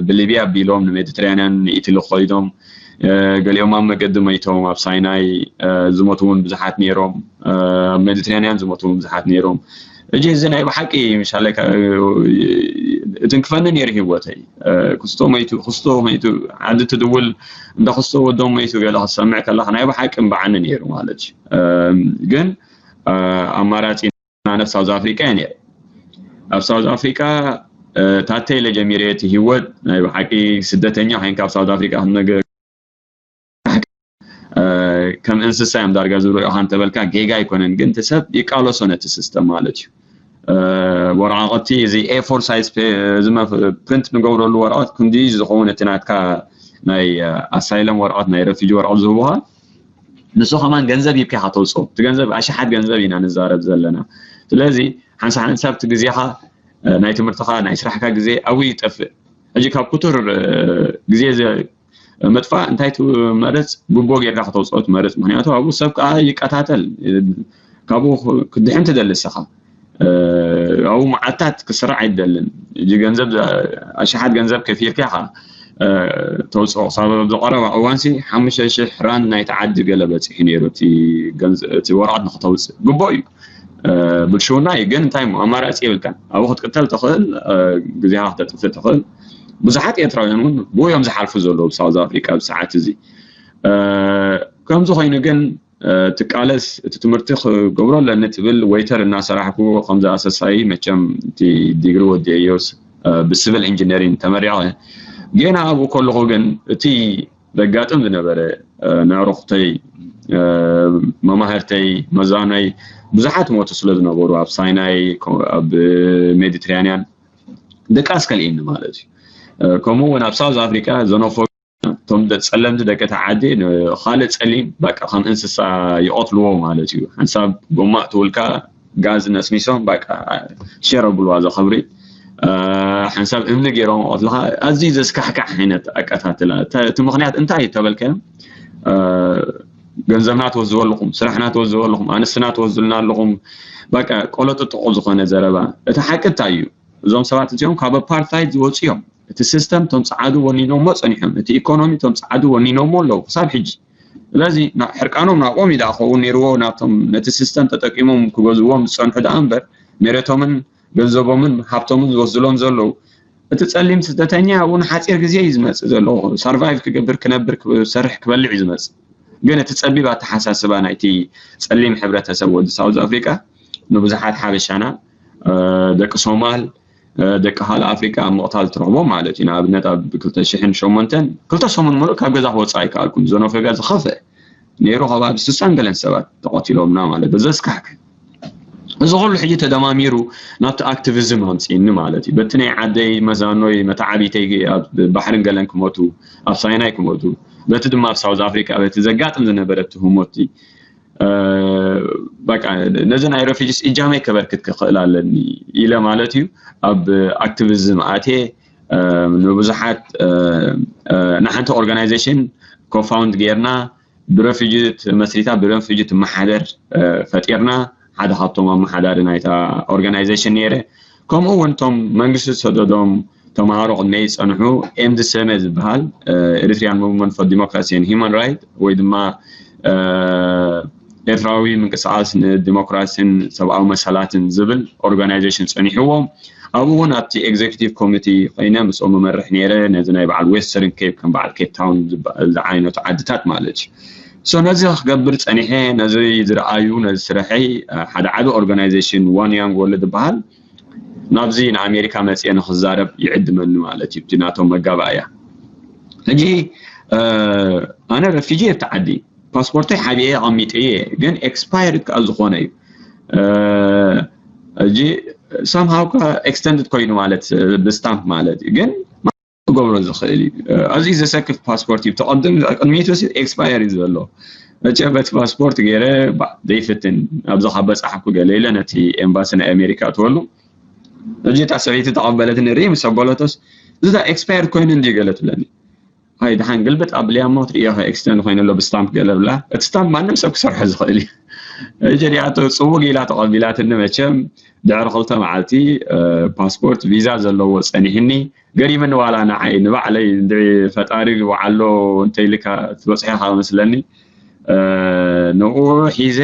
ብሊብያ ኣቢሎም ንሜዲትራንያን ንኢትሊ ኮይዶም፣ ገሊኦም ኣብ መገዲ መይቶም ኣብ ሳይናይ ዝሞቱ እውን ብዙሓት ነይሮም። ኣብ ሜዲትራንያን ዝሞቱ እውን ብዙሓት ነይሮም። እጂ እዚ ናይ ብሓቂ ምሻለካ እትንክፈኒ ነይሩ ህይወተይ። ክስቶ መይቱ፣ ክስቶ መይቱ፣ ዓዲ ትድውል እንዳ ክስቶ ወዶም መይቱ ገለ ክትሰምዕ ከለካ ናይ ብሓቂ እምበዓኒ ነይሩ ማለት እዩ። ግን ኣማራጺ ኣነ ኣብ ሳውዝ ኣፍሪቃ እየ ነይረ። ኣብ ሳውዝ ኣፍሪቃ ታተ ኢለ ጀሚረ እቲ ህይወት ናይ ብሓቂ ስደተኛ ኮይንካ ኣብ ሳውዝ ኣፍሪቃ ክነገ-፣ ከም እንስሳ እዮም ዳርጋ ዝርእዩኻ እንተበልካ ጌጋ ኣይኮነን፣ ግን እቲ ሰብ ይቃለሶ ነቲ ሲስተም ማለት እዩ። ወረቓቕቲ እዚ ኤ ፎር ሳይዝ ፕሪንት ንገብረሉ ወረቐት ክንዲ ዝኸውን እቲ ናትካ ናይ ኣሳይለም ወረቐት ናይ ረፊጂ ወረቐት ዝህቡኻ ንሱ ከማን ገንዘብ ሂብካ ኢኻ ተውፅኦ። እቲ ገንዘብ ኣሽሓት ገንዘብ ኢና ንዛረብ ዘለና። ስለዚ ሓንሳብ ሓንሳብ እቲ ግዜኻ፣ ናይ ትምህርትኻ፣ ናይ ስራሕካ ግዜ ኣብኡ ይጠፍእ። ሕጂ ካብ ክቱር ግዜ ዘ-፣ ምጥፋእ እንታይ ትመርጽ? ጉቦ ጌርካ ከተውፅኦ ትመርጽ። ምክንያቱ ኣብኡ ሰብ ከዓ ይቀታተል፣ ካብኡ ክድሕን ትደሊ ንስኻ። ኣብኡ መዓልታት ክስራዕ ኣይደልን። እጂ ገንዘብ ኣሽሓት ገንዘብ ከፊልካ ኢኻ ተውፅኦ። ክሳብ ኣብዚ ቀረባ እዋንሲ ሓሙሽተ ሽሕ ራንድ ናይቲ ዓዲ ገለ በፂሑ ነይሩ፣ እቲ ወረቐት ንክተውፅእ። ግቦ እዩ፣ ብልሽውና እዩ። ግን እንታይ እሞ ኣማራፂ የብልካን። ኣብኡ ክትቅተል ትኽእል፣ ግዜኻ ክተጥፍእ ትኽእል። ብዙሓት ኤርትራውያን እውን ብኡ እዮም ዝሓልፉ ዘለዉ ብሳውዝ ኣፍሪቃ ኣብዚ ሰዓት እዚ። ከምዚ ኮይኑ ግን ትቃለስ፣ እቲ ትምህርቲ ክገብሮ ኣለኒ ትብል። ዌይተር እናሰራሕኩ ከምዚ ኣሰሳይ፣ መቸም እቲ ዲግሪ ወዲኤዮስ ብሲቪል ኢንጂነሪንግ ተመሪቐ። ጌና ኣብኡ ከለኹ ግን እቲ ዘጋጥም ዝነበረ፣ ነዕሩኽተይ፣ መማህርተይ፣ መዛኖይ ብዙሓት ሞቱ ስለ ዝነበሩ ኣብ ሳይናይ፣ ኣብ ሜዲትራንያን ድቃስ ከልኢኒ ማለት እዩ። ከምኡ እውን ኣብ ሳውዝ ኣፍሪቃ ዘኖፎ እቶም ጸለምቲ ደቂ እቲ ዓዲ ንኻልእ ጸሊም በቃ ከም እንስሳ ይቐትልዎ ማለት እዩ። ሓንሳብ ጎማ እትውልካ ጋዝ ነስኒሶም በቃ ሸር ኣብልዋ እዛ ክብሪ። ሓንሳብ እምኒ ገይሮም ይቐትልኻ። ኣዝዩ ዘስካሕካሕ ዓይነት ኣቀታትላ። እቲ ምኽንያት እንታይ እዩ ተበልካዮም? ገንዘብና ትወዝቡ ኣለኹም፣ ስራሕና ትወዝቡ ኣለኹም፣ ኣንስትና ትወዝልና ኣለኹም። በቃ ቆለጥጥቑ ዝኾነ ዘረባ። እቲ ሓቂ እንታይ እዩ? እዞም ሰባት እዚኦም ካብ ኣፓርታይድ ዝወፁ እዮም። እቲ ሲስተም እቶም ፀዓዱ ወኒኖሞ ፀኒሖም፣ እቲ ኢኮኖሚ እቶም ፀዓዱ ወኒኖሞ ኣለዉ ክሳብ ሕጂ። ስለዚ ሕርቃኖም ናብኦም እዩ ደኣ ክኸውን ነይርዎ፣ ናብቶም ነቲ ሲስተም ተጠቂሞም ክገዝእዎም ዝፀንሑ ደኣ እምበር መሬቶምን ገንዘቦምን ሃብቶምን ዝወስድሎም ዘለዉ። እቲ ፀሊም ስደተኛ ኣብኡ ንሓፂር ግዜ እዩ ዝመፅእ ዘሎ፣ ሰርቫይቭ ክገብር፣ ክነብር፣ ክሰርሕ፣ ክበልዕ እዩ ዝመፅእ። ግን እቲ ፀቢብ ኣተሓሳስባ ናይቲ ፀሊም ሕብረተሰብ ወዲ ሳውዝ ኣፍሪቃ ንብዙሓት ሓበሻና፣ ደቂ ሶማል፣ ደቂ ካልእ ኣፍሪቃ ኣብ ምቕታል ትረኽቦ ማለት እዩ። ንኣብነት ኣብ ክልተ ሽሕን ሸሞንተን ክልተ ሰሙን ሙሉእ ካብ ገዛ ክወፅእ ኣይከኣልኩን። ዞኖፎቢያ ዝኸፍአ ነይሩ፣ ከባቢ ስሳን ገለን ሰባት ተቐቲሎምና ማለት እዩ። ዘስካሕክሕ። እዚ ኩሉ ሕጂ ተደማሚሩ ናብቲ ኣክቲቪዝም ኣምፅእኒ ማለት እዩ። በቲ ናይ ዓደይ መዛኖይ መተዓቢተይ ኣብ ባሕርን ገለን ክሞቱ፣ ኣብ ሳይናይ ክሞቱ፣ በቲ ድማ ኣብ ሳውዝ ኣፍሪካ በቲ ዘጋጥም ዝነበረ ትህሞቲ በቃ ነዚ ናይ ሬፊጂስ እጃመይ ከበርክት ክኽእል ኣለኒ ኢለ ማለት እዩ ኣብ ኣክቲቪዝም ኣትየ። ንብዙሓት ንሓንቲ ኦርጋናይዜሽን ኮፋውንድ ጌርና ብረፊጂ መስሪታ ብረፊጂ ትመሓደር ፈጢርና ሓደ ካብቶም ኣመሓዳሪ ናይታ ኦርጋናይዜሽን ነይረ። ከምኡ እውን እቶም መንግስቲ ዝሰደዶም ተምሃሮ ቅድመይ ዝፀንሑ ኤምድሰመ ዝበሃል ኤሪትሪያን ሙቭመንት ፎር ዲሞክራሲ ን ሂማን ራይት ወይ ድማ ኤርትራዊ ምንቅስቃስ ንዲሞክራሲን ሰብኣዊ መሰላትን ዝብል ኦርጋናይዜሽን ፀኒሕዎም። ኣብኡ እውን ኣብቲ ኤግዜኪቲቭ ኮሚቲ ኮይነ ምስኦም መመርሕ ነይረ። ነዚ ናይ በዓል ዌስተርን ኬፕ ከም በዓል ኬፕ ታውን ዝዓይነቱ ዓድታት ማለት እዩ። ሶ ነዚ ክገብር ፀኒሐ። ነዚ ዝረኣዩ ነዚ ስርሐይ ሓደ ዓቢ ኦርጋናይዜሽን ዋን ያንግ ወርልድ ዝበሃል ናብዚ ንኣሜሪካ መፅየ ንክዛረብ ይዕድመኒ ማለት እዩ። እቲ ናቶም መጋባእያ ሕጂ ኣነ ረፊጂ ኣብቲ ዓዲ ፓስፖርተይ ሓቢኤ ኣቐሚጠ እየ፣ ግን ኤክስፓየርድ ከዓ ዝኾነ እዩ። ሕጂ ሳምሃው ከዓ ኤክስተንድድ ኮይኑ ማለት ብስታምፕ ማለት እዩ፣ ግን ክገብሮ ዝኽእል እዩ። ኣዝዩ ዘሰክፍ ፓስፖርት እዩ። ተቐድም ቅድሚቱ ኤክስፓየር እዩ ዘሎ። መቸም በቲ ፓስፖርት ገይረ ዘይፍትን ኣብዚ ካብ በፃሕኩ ገለ ኢለ ነቲ ኤምባሲ ናይ ኣሜሪካ እትወሉ። ሕጂ እታ ሰበይቲ ተቐበለትኒ ርኢ ምስ ኣበለቶስ እዚ ኤክስፓየር ኮይኑ እንዲ ገለ ትብለኒ። ሃይ ደሓን ግልብጥ ኣብልያ እሞ ትርእዮ ኤክስተንድ ኮይኑ ኣሎ ብስታምፕ ገለ ብላ። እቲ ስታምፕ ማንም ሰብ ክሰርሖ ዝኽእል እዩ። ሕጂ ሪኣቶ ፅውግ ኢላ ተቐቢላትኒ። መቸም ድሕሪ ክልተ መዓልቲ ፓስፖርት ቪዛ ዘለዎ ፀኒሕኒ። ገሪምኒ ዋላ ንዓይ ንባዕለይ እንድዒ ፈጣሪ ወዓሎ እንተይልካ ትበፅሐ ካብ መስለኒ ንኡ ሒዘ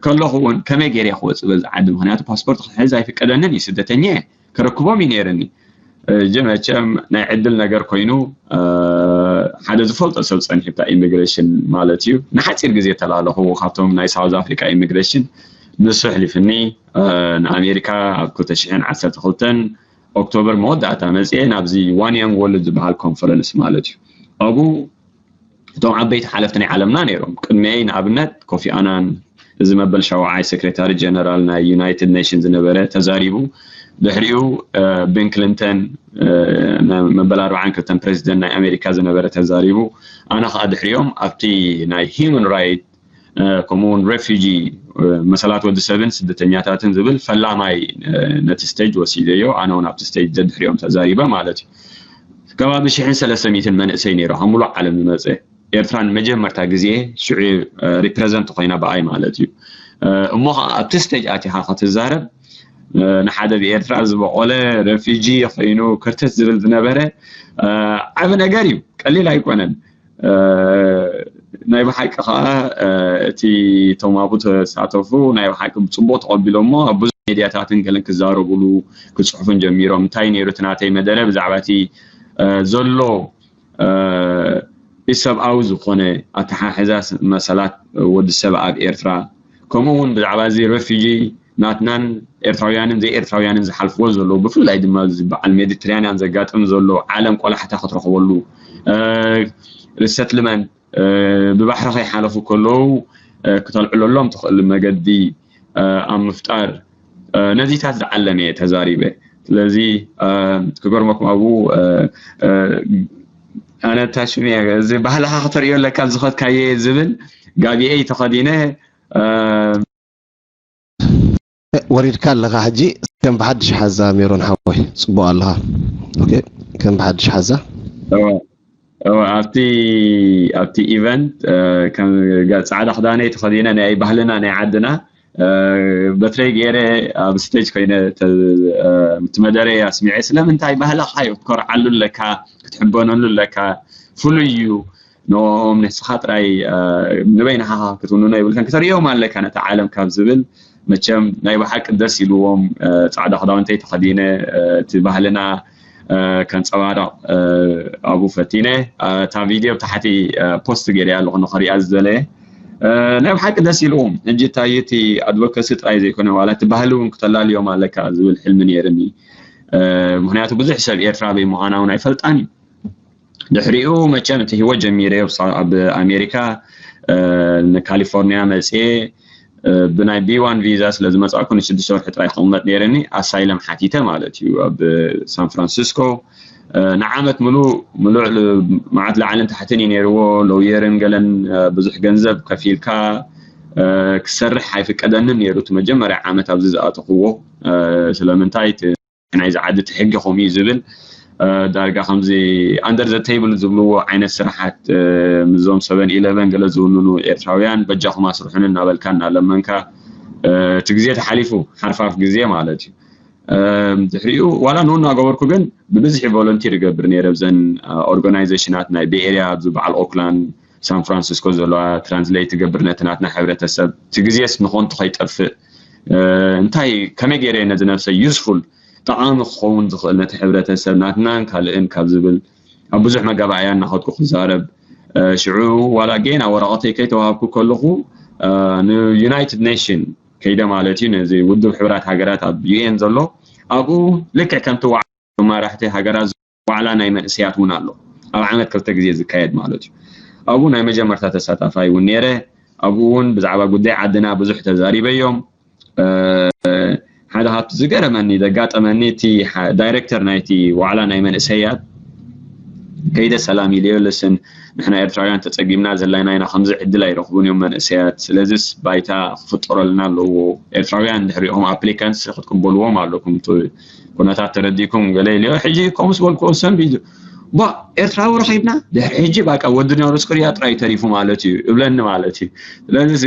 ከለኹ እውን ከመይ ገይረ ክወፅእ በዚ ዓዲ? ምክንያቱ ፓስፖርት ክሕዝ ኣይፍቀደንን እዩ። ስደተኛ እየ። ከረክቦም እዩ ነይርኒ። ሕጂ መቸም ናይ ዕድል ነገር ኮይኑ ሓደ ዝፈልጦ ሰብ ፀኒሑ ብታ ኢሚግሬሽን ማለት እዩ ንሓፂር ግዜ ተላለኹ። ካብቶም ናይ ሳውዝ ኣፍሪካ ኢሚግሬሽን ንሱ ኣሕሊፍኒ ንኣሜሪካ ኣብ ክልተ ሽሕን ዓሰርተ ክልተን ኦክቶበር መወዳእታ መፅኤ ናብዚ ዋን ያንግ ወርልድ ዝበሃል ኮንፈረንስ ማለት እዩ። ኣብኡ እቶም ዓበይቲ ሓለፍቲ ናይ ዓለምና ነይሮም። ቅድሚይ ንኣብነት ኮፊ ኣናን እዚ መበል ሻውዓይ ሴክሬታሪ ጀነራል ናይ ዩናይትድ ኔሽን ዝነበረ ተዛሪቡ። ድሕሪኡ ቢል ክሊንተን መበል ኣርባዓን ክልተን ፕሬዚደንት ናይ ኣሜሪካ ዝነበረ ተዛሪቡ። ኣነ ከዓ ድሕሪኦም ኣብቲ ናይ ሂውማን ራይት ከምኡውን ሬፊጂ መሰላት ወዲ ሰብን ስደተኛታትን ዝብል ፈላማይ ነቲ ስቴጅ ወሲደዮ። ኣነ እውን ኣብቲ ስቴጅ ደድሕሪኦም ተዛሪበ ማለት እዩ። ከባቢ ሽሕን ሰለስተ ሚእትን መንእሰይ ነይሩ ካብ ሙሉእ ዓለም ዝመፀ። ኤርትራ ንመጀመርታ ግዜ ሽዑ ሪፕረዘንት ኮይና ብኣይ ማለት እዩ። እሞ ከዓ ኣብቲ ስቴጅ ኣቲኻ ክትዛረብ ንሓደ ብኤርትራ ዝበቆለ ረፊጂ ኮይኑ ክርተት ዝብል ዝነበረ ዓቢ ነገር እዩ፣ ቀሊል ኣይኮነን። ናይ ብሓቂ ከዓ እቲ እቶም ኣብኡ ተሳተፉ ናይ ብሓቂ ብፅቡቅ ተቐቢሎሞ ኣብ ብዙሕ ሜድያታትን ገለን ክዛረቡሉ ክፅሕፉን ጀሚሮም። እንታይ ነይሩ እቲ ናተይ መደረ ብዛዕባ እቲ ዘሎ ኢሰብኣዊ ዝኾነ ኣተሓሕዛ መሰላት ወዲ ሰብ ኣብ ኤርትራ፣ ከምኡ እውን ብዛዕባ እዚ ረፊጂ ናትናን ኤርትራውያንን ዘይኤርትራውያንን ዝሓልፍዎ ዘለዉ፣ ብፍላይ ድማ እዚ በዓል ሜዲትራንያን ዘጋጥም ዘሎ ዓለም ቆላሕታ ክትረኽበሉ፣ ሪሰትልመንት ብባሕሪ ከይሓለፉ ከለዉ ክተልዕለሎም ትኽእል መገዲ ኣብ ምፍጣር ነዚታት ዝዓለመ እየ ተዛሪበ። ስለዚ ክገርመኩም ኣብኡ ኣነ ታሽሚ እዚ ባህልኻ ክተርእዮ ኣለካ ዝኸድካየ ዝብል ጋቢኤይ ተኸዲነ ወሪድካ ኣለኻ ሕጂ ከም ብሓድሽ ሓዛ ሜሮን ሓወይ ጽቡቕ ኣለኻ። ኦኬ ከም ብሓድሽ ሓዛ እወ፣ እወ፣ ኣብቲ ኣብቲ ኢቨንት ከም ጻዕዳ ክዳነይ ተኸዲነ ናይ ባህልና ናይ ዓድና በትረይ ገይረ ኣብ ስቴጅ ኮይነ እቲ መደረ ኣስሚዐ ስለምንታይ ባህልኻ እዩ ክትኮርዓሉ ኣለካ ክትሕበነሉ ኣለካ ፍሉይ እዩ ንኦም ንስኻ ጥራይ ንበይንኻ ክትውንኖ ይብልካን ክተርእዮም ኣለካ ነቲ ዓለም ካብ ዝብል መቸም ናይ ብሓቂ ደስ ኢልዎም ፃዕዳ ክዳውንተይ ተኸዲነ እቲ ባህልና ከንፀባርቕ ኣብኡ ፈቲነ እታ ቪድዮ ብታሕቲ ፖስት ገይረ ኣለኹ ንኽሪኣ ዝደለየ ናይ ብሓቂ ደስ ኢልዎም ሕጂ እታይ እቲ ኣድቮካሲ ጥራይ ዘይኮነ ዋላ እቲ ባህሊ እውን ክተላልዮም ኣለካ ዝብል ሕልሚ ነይርኒ ምክንያቱ ብዙሕ ሰብ ኤርትራዊ ምዃና እውን ኣይፈልጣን እዩ ድሕሪኡ መቸም እቲ ህይወት ጀሚረ ኣብ ኣሜሪካ ንካሊፎርኒያ መፅየ ብናይ ቢዋን ቪዛ ስለ ዝመፃእኩ ንሽዱሽተ ወርሒ ጥራይ ክቕመጥ ነይረኒ ኣሳይለም ሓቲተ ማለት እዩ ኣብ ሳን ፍራንሲስኮ ንዓመት ምሉእ ምሉዕ መዓት ላዕልን ታሕትን እዩ ነይርዎ ለውየርን ገለን ብዙሕ ገንዘብ ከፊልካ ክሰርሕ ኣይፍቀደንን ነይሩ እቲ መጀመርያ ዓመት ኣብዚ ዝኣተኽዎ ስለምንታይ ናይዚ ዓዲ እቲ ሕጊ ከምኡ እዩ ዝብል ዳርጋ ከምዚ ኣንደር ዘ ቴብል ዝብልዎ ዓይነት ስራሓት ምዞም ሰቨን ኢለቨን ገለ ዝውንኑ ኤርትራውያን በጃኹም ኣስርሑን እናበልካ እናለመንካ እቲ ግዜ ተሓሊፉ ሓርፋፍ ግዜ ማለት እዩ ድሕሪኡ ዋላ ንኡ እናገበርኩ ግን ብብዝሒ ቮለንቲር ይገብር ነይረ ብዘን ኦርጋናይዜሽናት ናይ ቤኤርያ ኣብዚ በዓል ኦክላንድ ሳን ፍራንሲስኮ ዘለዋ ትራንስሌት ትገብር ነቲ ናትና ሕብረተሰብ እቲ ግዜስ ንኾንቱ ከይጠፍእ እንታይ ከመይ ገይረ ነዚ ነብሰይ ዩስፉል ጠቓሚ ክኸውን ዝኽእል ነቲ ሕብረተሰብ ናትናን ካልእን ካብ ዝብል ኣብ ብዙሕ መጋባእያ እናኸድኩ ክዛረብ ሽዑ ዋላ ጌና ወረቐተይ ከይተዋሃብኩ ከለኹ ንዩናይትድ ኔሽን ከይደ ማለት እዩ ነዚ ውድብ ሕብራት ሃገራት ኣብ ዩኤን ዘሎ ኣብኡ ልክዕ ከምቲ መራሕቲ ሃገራት ዋዕላ ናይ መንእሰያት እውን ኣሎ ኣብ ዓመት ክልተ ግዜ ዝካየድ ማለት እዩ ኣብኡ ናይ መጀመርታ ተሳታፋይ እውን ነይረ ኣብኡ እውን ብዛዕባ ጉዳይ ዓድና ብዙሕ ተዛሪበዮም ሓደ ካብቲ ዝገረመኒ ዘጋጠመኒ እቲ ዳይሬክተር ናይቲ ዋዕላ ናይ መንእሰያት ከይደ ሰላም ኢለዮ ልስን ንሕና ኤርትራውያን ተጸጊምና ዘለና ኢና ከምዚ ዕድል ኣይረኽቡን እዮም መንእሰያት ስለዚስ ባይታ ክፍጠረልና ኣለዎ ኤርትራውያን ድሕሪኦም ኣፕሊካንትስ ክትቅበልዎም ኣለኩም ኩነታት ተረዲእኩም ገለ ኢለዮ ሕጂ ከምስ በልክዎ ሰንቢዱ ባ ኤርትራዊ ረኺብና ድሕሪ ሕጂ ባቃ ወዲ ነብርስ ክሪያ ጥራይ ተሪፉ ማለት እዩ እብለኒ ማለት እዩ ስለዚ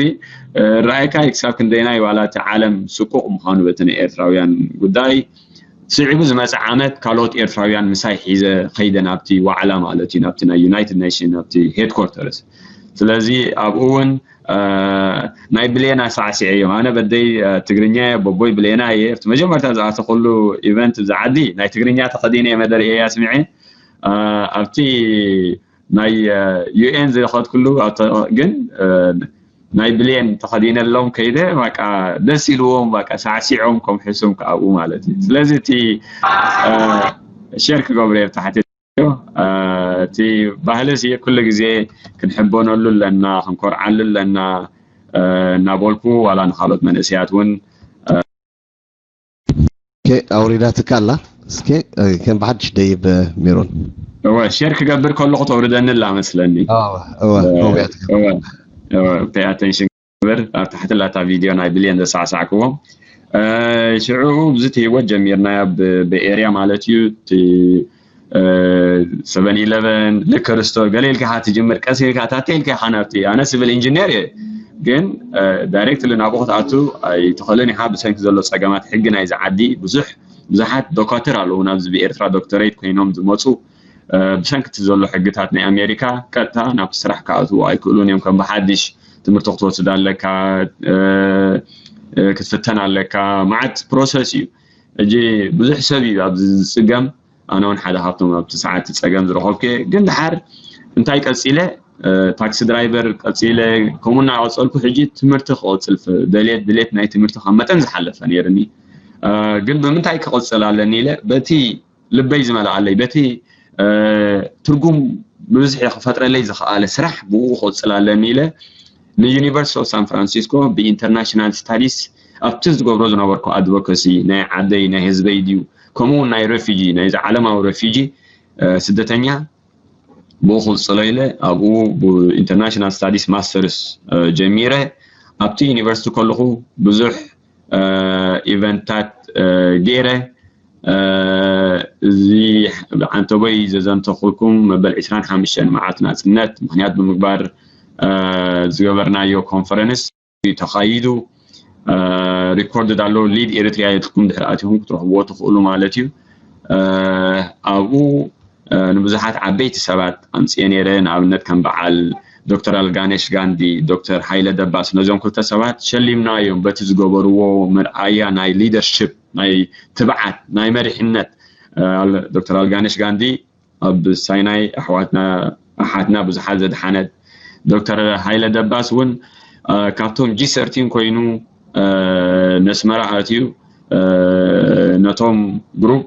ራእይካ ክሳብ ክንደይናይ ዋላ እቲ ዓለም ስቁቕ ምዃኑ በቲ ናይ ኤርትራውያን ጉዳይ ስዒቡ ዝመፀ ዓመት ካልኦት ኤርትራውያን ምሳይ ሒዘ ከይደ ናብቲ ዋዕላ ማለት እዩ ናብቲ ናይ ዩናይትድ ኔሽን ናብቲ ሄድኮርተርስ ስለዚ ኣብኡ እውን ናይ ብሌና ሳዕሲዐ እዮም ኣነ በደይ ትግርኛ በቦይ ብሌና እየ እቲ መጀመርታ ዝኣተኩሉ ኢቨንት እዚ ዓዲ ናይ ትግርኛ ተኸዲነ እየ መደር እየ ኣስሚዐ ኣብቲ ናይ ዩኤን ዝኸድኩሉ ግን ናይ ብሌን ተኸዲነሎም ከይደ በቃ ደስ ኢልዎም በቃ ሳዕሲዖም ከም ሕሱም ከኣብኡ ማለት እዩ ስለዚ እቲ ሼር ክገብሩ እየ ብታሕቲ እቲ ባህሊ ሲ ኩሉ ግዜ ክንሕበነሉ ኣለና ክንኮርዓሉ ኣለና እናበልኩ ዋላ ንካልኦት መንእሰያት እውን ኣውሪዳትካ ኣላ እስከ ከም ብሓድሽ ደይብ ሜሮን እወ ሼር ክገብር ከለኹ ተውርደኒ ኣላ መስለኒ pay attention ክገብር ኣብ ታሕቲ ላታ ቪድዮ ናይ ብልየን ዘሳዕሳዕክዎም ሽዑ ብዙ ህይወት ጀሚርና ብኤርያ ማለት እዩ ሰቨን ኢለቨን፣ ሊከር ስቶር፣ ገለ ኢልካ ኢኻ ትጅምር፣ ቀስ ኢልካ ታተ ኢልካ ኢኻ ናብቲ፣ ኣነ ሲቪል ኢንጂነር እየ፣ ግን ዳይሬክትሊ ናብኡ ክትኣቱ ኣይትኽእልን ኢኻ። ብሰንኪ ዘሎ ፀገማት ሕጊ ናይዚ ዓዲ ብዙሕ ብዙሓት ዶካትር ኣለዉ ናብዚ ብኤርትራ ዶክተሬት ኮይኖም ዝመፁ። ብሰንኪ እቲ ዘሎ ሕግታት ናይ ኣሜሪካ ቀጥታ ናብቲ ስራሕ ክኣትዉ ኣይክእሉን እዮም። ከም ብሓድሽ ትምህርቲ ክትወስድ ኣለካ፣ ክትፍተን ኣለካ፣ መዓት ፕሮሰስ እዩ። ሕጂ ብዙሕ ሰብ እዩ ኣብዚ ዝፅገም። ኣነ እውን ሓደ ካብቶም ኣብቲ ሰዓት እቲ ፀገም ዝረኸብኩ እየ። ግን ድሓር እንታይ ቀፂለ፣ ታክሲ ድራይቨር ቀፂለ፣ ከምኡ እናቐፀልኩ ሕጂ ትምህርቲ ክቐፅል፣ ድሌት ድሌት ናይ ትምህርቲ ካብ መጠን ዝሓለፈ ነይርኒ። ግን ብምንታይ ክቐፅል ኣለኒ ኢለ በቲ ልበይ ዝመልኣለይ፣ በቲ ትርጉም ብብዝሒ ክፈጥረለይ ዝኸኣለ ስራሕ ብኡ ክቕፅል ኣለኒ ኢለ ንዩኒቨርሲቲ ኦፍ ሳን ፍራንሲስኮ ብኢንተርናሽናል ስታዲስ ኣብቲ ዝገብሮ ዝነበርኩ ኣድቮካሲ ናይ ዓደይ ናይ ህዝበይ ድዩ ከምኡ እውን ናይ ረፊጂ ናይዚ ዓለማዊ ረፊጂ ስደተኛ ብኡ ክቕፅሎ ኢለ ኣብኡ ብኢንተርናሽናል ስታዲስ ማስተርስ ጀሚረ። ኣብቲ ዩኒቨርሲቲ ከለኹ ብዙሕ ኢቨንትታት ገይረ። እዚ ዓንተቦይ ዘዘንተኹልኩም መበል ዕስራን ሓሙሽተን መዓልቲ ናፅነት ምክንያት ብምግባር ዝገበርናዮ ኮንፈረንስ ተኻይዱ። ሪኮርድድ ኣሎ። ሊድ ኤሪትሪያ ኢልኩም ድሕሪ ኣቲኹም ክትረኽብዎ ትኽእሉ ማለት እዩ። ኣብኡ ንብዙሓት ዓበይቲ ሰባት ኣምፅኤ ነይረ። ንኣብነት ከም በዓል ዶክተር ኣልጋነሽ ጋንዲ፣ ዶክተር ሃይለ ደባስ፣ ነዞም ክልተ ሰባት ሸሊምናዮም በቲ ዝገበርዎ መርኣያ ናይ ሊደርሽፕ፣ ናይ ትብዓት፣ ናይ መሪሕነት። ዶክተር ኣልጋነሽ ጋንዲ ኣብ ሳይናይ ኣሕዋትና ኣሓትና ብዙሓት ዘድሓነት፣ ዶክተር ሃይለ ደባስ እውን ካብቶም ጂ ሰርቲን ኮይኑ ነስመራ ኣትዩ ነቶም ግሩፕ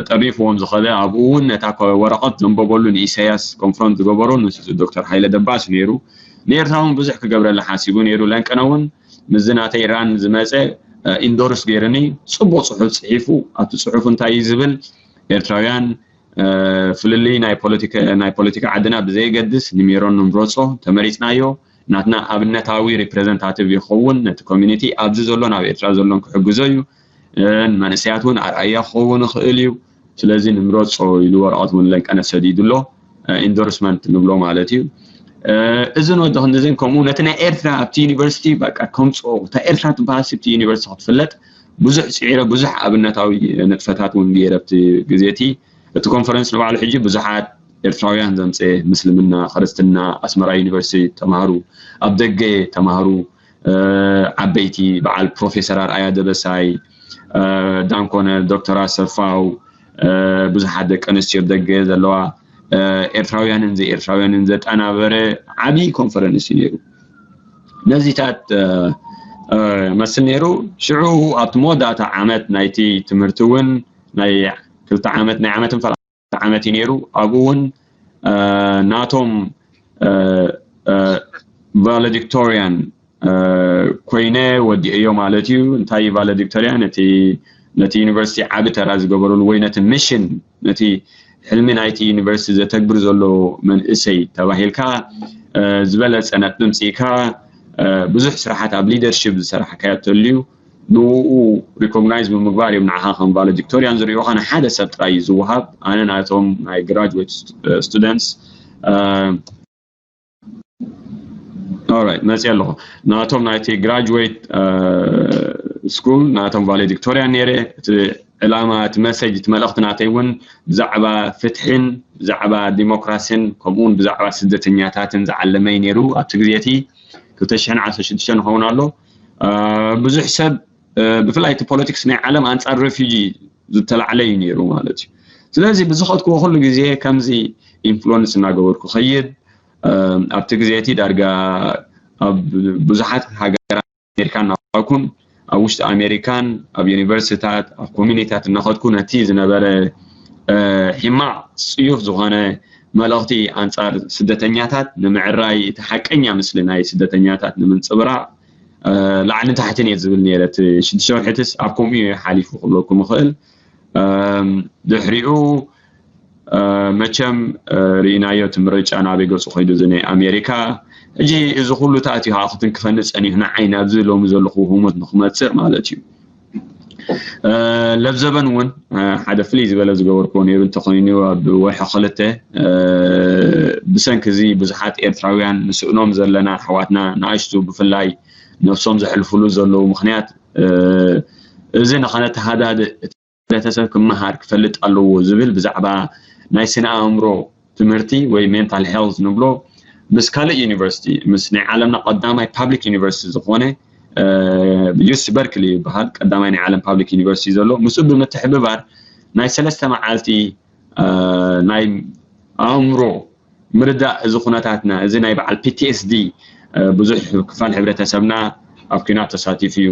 ጠሪፍዎም ዝኸደ። ኣብኡ እውን ነታ ወረቐት ዘንበበሉ ንኢሳያስ ኮንፍሮንት ዝገበሩ ንሱ ዶክተር ሃይለ ደባስ ነይሩ። ንኤርትራ እውን ብዙሕ ክገብረላ ሓሲቡ ነይሩ። ለንቀነ እውን ምስዚ ናተይ ራን ዝመፀ ኢንዶርስ ገይርኒ። ፅቡቕ ፅሑፍ ፅሒፉ። ኣብቲ ፅሑፍ እንታይ እዩ ዝብል? ኤርትራውያን ፍልልይ ናይ ፖለቲካ ዓድና ብዘየገድስ ንሜሮን ንምረፆ፣ ተመሪፅናዮ ናትና ኣብነታዊ ሪፕሬዘንታቲቭ ይኸውን። ነቲ ኮሚኒቲ ኣብዚ ዘሎ ናብ ኤርትራ ዘሎን ክሕግዞ እዩ። ንመንእሰያት እውን ኣርኣያ ክኸውን ይኽእል እዩ። ስለዚ ንምረፆ ኢሉ ወረቐት እውን ለንቀነ ሰዲዱ ኣሎ። ኢንዶርስመንት ንብሎ ማለት እዩ። እዚ ንወዲ ክንድዝን ከምኡ ነቲ ናይ ኤርትራ ኣብቲ ዩኒቨርሲቲ በቃ ከምፅኦ እታ ኤርትራ ትበሃል ኣብቲ ዩኒቨርሲቲ ክትፍለጥ ብዙሕ ፅዒረ፣ ብዙሕ ኣብነታዊ ንጥፈታት እውን ገይረ ኣብቲ ግዜ እቲ። እቲ ኮንፈረንስ ንባዕሉ ሕጂ ብዙሓት ኤርትራውያን ዘምፀ፣ ምስልምና፣ ክርስትና፣ ኣስመራ ዩኒቨርሲቲ ተማሃሩ፣ ኣብ ደገ ተማሃሩ፣ ዓበይቲ በዓል ፕሮፌሰር ኣርኣያ ደበሳይ፣ ዳንኮነ ዶክተር ኣሰፋው፣ ብዙሓት ደቂ ኣንስትዮ ደገ ዘለዋ ኤርትራውያንን ዘይኤርትራውያንን ዘጠናበረ ዓብዪ ኮንፈረንስ እዩ ነይሩ። ነዚታት መስል ነይሩ። ሽዑ ኣብቲ መወዳእታ ዓመት ናይቲ ትምህርቲ እውን ናይ ክልተ ዓመት ናይ ዓመትን ፈላ ዓመት እዩ ነይሩ። ኣብኡ እውን ናቶም ቫለዲክቶሪያን ኮይነ ወዲኤዮ ማለት እዩ። እንታይ ቫለዲክቶሪያን? ነቲ ነቲ ዩኒቨርሲቲ ዓቢ ተራ ዝገበሩሉ ወይ ነቲ ሚሽን ነቲ ሕልሚ ናይቲ ዩኒቨርሲቲ ዘተግብር ዘሎ መንእሰይ ተባሂልካ ዝበለፀ ነጥቢ ምፅኢካ ብዙሕ ስራሓት ኣብ ሊደርሽፕ ዝሰራሕካዮ ተልዩ ንኡ ሪኮግናይዝ ብምግባር እዮም ንዓኻ ከም ቫለዲክቶሪያን ዝርእዩኻ። ንሓደ ሰብ ጥራይ እዩ ዝወሃብ። ኣነ ናቶም ናይ ግራጅዌት ስቱደንትስ ኦራይት መፅእ ኣለኹ። ናቶም ናይቲ ግራጅዌት ስኩል ናቶም ቫለዲክቶሪያን ነይረ። እቲ ዕላማ እቲ መሰጅ እቲ መልእኽቲ ናተይ እውን ብዛዕባ ፍትሕን ብዛዕባ ዲሞክራሲን ከምኡውን ብዛዕባ ስደተኛታትን ዝዓለመይ ነይሩ። ኣብቲ ግዜ እቲ ክልተ ሽሕን ዓሰርተ ሽዱሽተን ንኸውን ኣሎ። ብዙሕ ሰብ ብፍላይ እቲ ፖለቲክስ ናይ ዓለም ኣንፃር ሬፊጂ ዝተላዕለ እዩ ነይሩ ማለት እዩ። ስለዚ ብዝኸድክዎ ኩሉ ግዜ ከምዚ ኢንፍሉወንስ እናገበርኩ ኸይድ። ኣብቲ ግዜ እቲ ዳርጋ ኣብ ብዙሓት ሃገራት ኣሜሪካ እናኸድኩን ኣብ ውሽጢ ኣሜሪካን ኣብ ዩኒቨርሲታት ኣብ ኮሚኒታት እናኸድኩ ነቲ ዝነበረ ሕማቕ ፅዩፍ ዝኾነ መልእኽቲ ኣንፃር ስደተኛታት ንምዕራይ እቲ ሓቀኛ ምስሊ ናይ ስደተኛታት ንምንፅብራቕ ላዕልን ታሕትን እየ ዝብል ነይረ። እቲ ሽዱሽተ ወርሕትስ ኣብ ከምኡ እዩ ሓሊፉ ክብለኩም እኽእል። ድሕሪኡ መቸም ርኢናዮ እቲ ምርጫ ናበይ ገፁ ከይዱ እዚ ናይ ኣሜሪካ። ሕጂ እዚ ኩሉ ተኣትዩ ከዓ ክትንክፈኒ ፀኒሑ ንዓይ ናብዚ ሎሚ ዘለኹ ህሞት ንክመፅእ ማለት እዩ። ለብዘበን እውን ሓደ ፍልይ ዝበለ ዝገበርክዎ ነይሩ እንተኾይኑ ኣብ ወርሒ ክልተ ብሰንኪ እዚ ብዙሓት ኤርትራውያን ንስእኖም ዘለና ኣሕዋትና ንኣሽቱ ብፍላይ ነብሶም ዘሕልፍሉ ዘለዉ ምኽንያት እዚ ንኸነተሃዳድእ እቲ ሕብረተሰብ ክመሃር ክፈልጥ ኣለዎ ዝብል ብዛዕባ ናይ ስነ ኣእምሮ ትምህርቲ ወይ ሜንታል ሄልት ንብሎ ምስ ካልእ ዩኒቨርሲቲ ምስ ናይ ዓለምና ቀዳማይ ፓብሊክ ዩኒቨርሲቲ ዝኾነ ዩሲ በርክሊ ይበሃል ቀዳማይ ናይ ዓለም ፓብሊክ ዩኒቨርሲቲ ዘሎ ምስኡ ብምትሕብባር ናይ ሰለስተ መዓልቲ ናይ ኣእምሮ ምርዳእ እዚ ኩነታትና እዚ ናይ በዓል ፒቲኤስዲ ብዙሕ ክፋል ሕብረተሰብና ኣብ ኲናት ተሳቲፉ እዩ።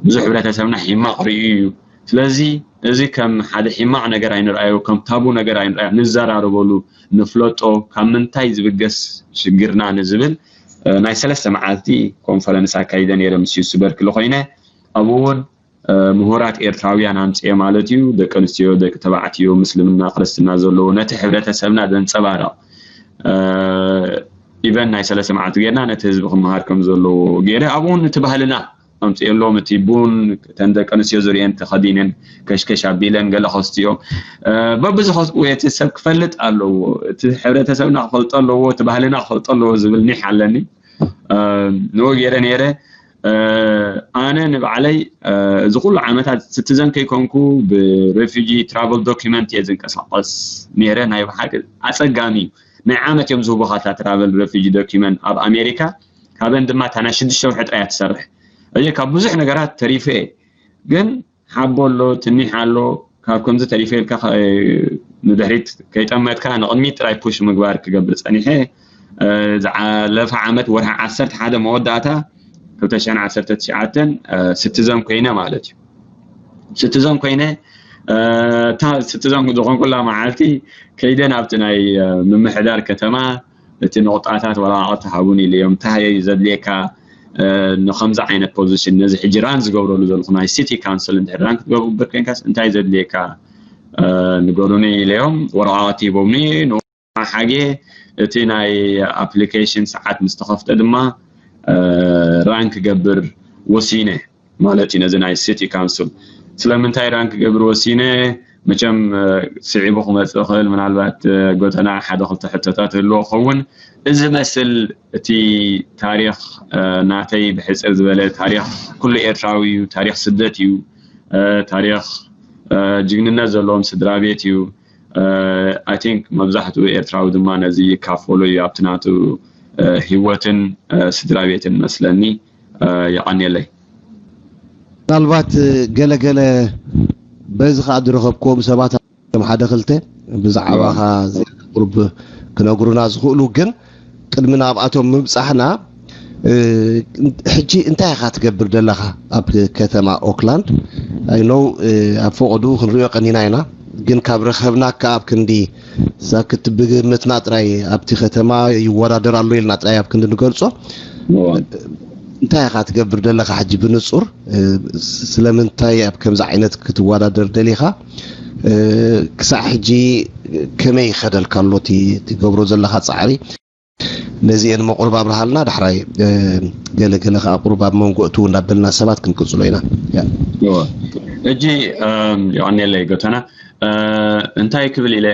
ብዙሕ ሕብረተሰብና ሒማቕ ርእዩ እዩ። ስለዚ እዚ ከም ሓደ ሒማቕ ነገር ኣይንርኣዮ፣ ከም ታቡ ነገር ኣይንርኣዮ፣ ንዘራረበሉ፣ ንፍለጦ፣ ካብ ምንታይ ዝብገስ ሽግርና ንዝብል ናይ ሰለስተ መዓልቲ ኮንፈረንስ ኣካይደ ነይረ ምስ ዩሲ በርክሊ ኮይነ ኣብኡ እውን ምሁራት ኤርትራውያን ኣምፅኤ ማለት እዩ። ደቂ ኣንስትዮ፣ ደቂ ተባዕትዮ፣ ምስልምና፣ ክርስትና ዘለዎ ነቲ ሕብረተሰብና ዘንፀባርቕ ኢቨን ናይ ሰለስተ መዓልቲ ጌርና ነቲ ህዝቢ ክመሃር ከም ዘለዎ ገይረ ኣብኡ እውን እቲ ባህልና ኣምፅኤሎም እቲ ቡን እተን ደቂ ኣንስትዮ ዝርእየን ተኸዲነን ከሽከሽ ኣቢለን ገለ ከስትዮም በብዝኸስብኡ እቲ ሰብ ክፈልጥ ኣለዎ እቲ ሕብረተሰብና ክፈልጦ ኣለዎ እቲ ባህልና ክፈልጦ ኣለዎ ዝብል ኒሕ ኣለኒ ንኡ ገይረ ነይረ ኣነ ንባዕለይ እዚ ኩሉ ዓመታት ስትዘን ከይኮንኩ ብሬፊጂ ትራቨል ዶኪመንት እየ ዝንቀሳቀስ ነይረ ናይ ብሓቂ ኣፀጋሚ እዩ ናይ ዓመት እዮም ዝህቡካ እታ ትራቨል ሬፊጂ ዶኪመንት ኣብ ኣሜሪካ ካበን ድማ እታ ናይ ሽዱሽተ ወርሒ ጥራይ እያ ትሰርሕ እዚ ካብ ብዙሕ ነገራት ተሪፈ እየ ግን ሓቦ ኣሎ ትኒሕ ኣሎ ካብ ከምዚ ተሪፈ ኢልካ ንድሕሪት ከይጠመትካ ንቕድሚት ጥራይ ፑሽ ምግባር ክገብር ጸኒሐ ዝሓለፈ ዓመት ወርሒ ዓሰርተ ሓደ መወዳእታ ክልተ ሽሕን ዓሰርተ ትሽዓተን ስትዘን ኮይነ ማለት እዩ ስትዘን ኮይነ እታ ስትዘን ዝኾንኩላ መዓልቲ ከይደ ናብቲ ናይ ምምሕዳር ከተማ እቲ ንቑጣታት ወረቓቕቲ ሃቡኒ ኢለዮም እንታይ ዘድልየካ ንከምዚ ዓይነት ፖዚሽን ነዚ ሕጂ ራን ዝገብረሉ ዘለኹ ናይ ሲቲ ካውንስል እንድሕር ራን ክትገብር ኮንካስ እንታይ ዘድልየካ ንገሩኒ ኢለዮም ወረቓቕቲ ሂቦምኒ ንሓጌ እቲ ናይ ኣፕሊኬሽን ሰዓት ምስ ተኸፍተ ድማ ራን ክገብር ወሲነ ማለት እዩ ነዚ ናይ ሲቲ ካውንስል ስለምንታይ ራን ክገብር ወሲነ መቸም ስዒቡ ክመፅእ ይኽእል ምናልባት ጎተና ሓደ ክልተ ሕቶታት ህልዎ ክኸውን እዚ መስል እቲ ታሪክ ናተይ ብሕፅር ዝበለ ታሪክ ኩሉ ኤርትራዊ እዩ ታሪክ ስደት እዩ ታሪክ ጅግንነት ዘለዎም ስድራ ቤት እዩ I think መብዛሕትኡ ኤርትራዊ ድማ ነዚ ይካፈሎ እዩ ኣብቲ ናቱ ህይወትን ስድራ ቤትን መስለኒ የቐንየለይ ምናልባት ገለገለ በዚ ከዓ ዝረኸብክዎም ሰባት ከም ሓደ ክልተ ብዛዕባኻ ቁርብ ክነግሩና ዝኽእሉ ግን ቅድሚ ናብኣቶም ምብፃሕና ሕጂ እንታይ ኢኻ ትገብር ዘለኻ ኣብ ከተማ ኦክላንድ ኣይነው ኣብ ፈቐዱ ክንሪኦ ቀኒና ኢና ግን ካብ ረኸብናካ ኣብ ክንዲ ሳክት ብግምትና ጥራይ ኣብቲ ከተማ ይወዳደር ኣሎ ኢልና ጥራይ ኣብ ክንዲ ንገልጾ እንታይ ኢኻ ትገብር ዘለኻ ሕጂ ብንጹር ስለምንታይ ኣብ ከምዚ ዓይነት ክትወዳደር ደሊኻ ክሳዕ ሕጂ ከመይ ይኸደልካ ኣሎ እቲ ትገብሮ ዘለኻ ጻዕሪ ነዚኤን መቁርብ ኣብርሃልና ዳሕራይ ገለ ገለ ከዓ ቁሩብ ኣብ መንጎ እትው እናበልና ሰባት ክንቅፅሎ ኢና ሕጂ የቀኒለይ ጎተና እንታይ ክብል ኢለ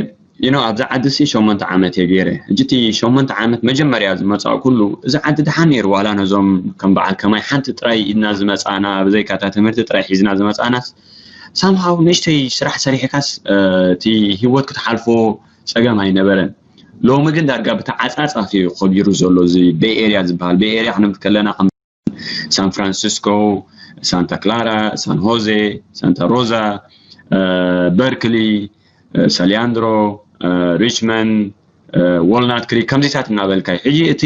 you know ኣብዚ ዓዲ ሲ ሸሞንተ ዓመት እየ ገይረ ሕጂ እቲ ሸሞንተ ዓመት መጀመርያ ዝመፃእኩሉ እዚ ዓዲ ድሓን ነይሩ ዋላ ነዞም ከም በዓል ከማይ ሓንቲ ጥራይ ኢድና ዝመፃና ብዘይካታ ትምህርቲ ጥራይ ሒዝና ዝመፃናስ ሳምሃው ንእሽተይ ስራሕ ሰሪሕካስ እቲ ሂወት ክትሓልፎ ፀገም ኣይነበረን ሎሚ ግን ዳርጋ ብተዓፃፃፊ እዩ ከቢሩ ዘሎ እዚ ቤይ ኤርያ ዝበሃል ቤይ ኤርያ ክንብል ከለና ከም ሳን ፍራንሲስኮ ሳንታ ክላራ ሳን ሆዜ ሳንታ ሮዛ በርክሊ ሳሊያንድሮ ሪችመንድ ዋልናት ክሪክ ከምዚታት እናበልካ እዩ ሕጂ እቲ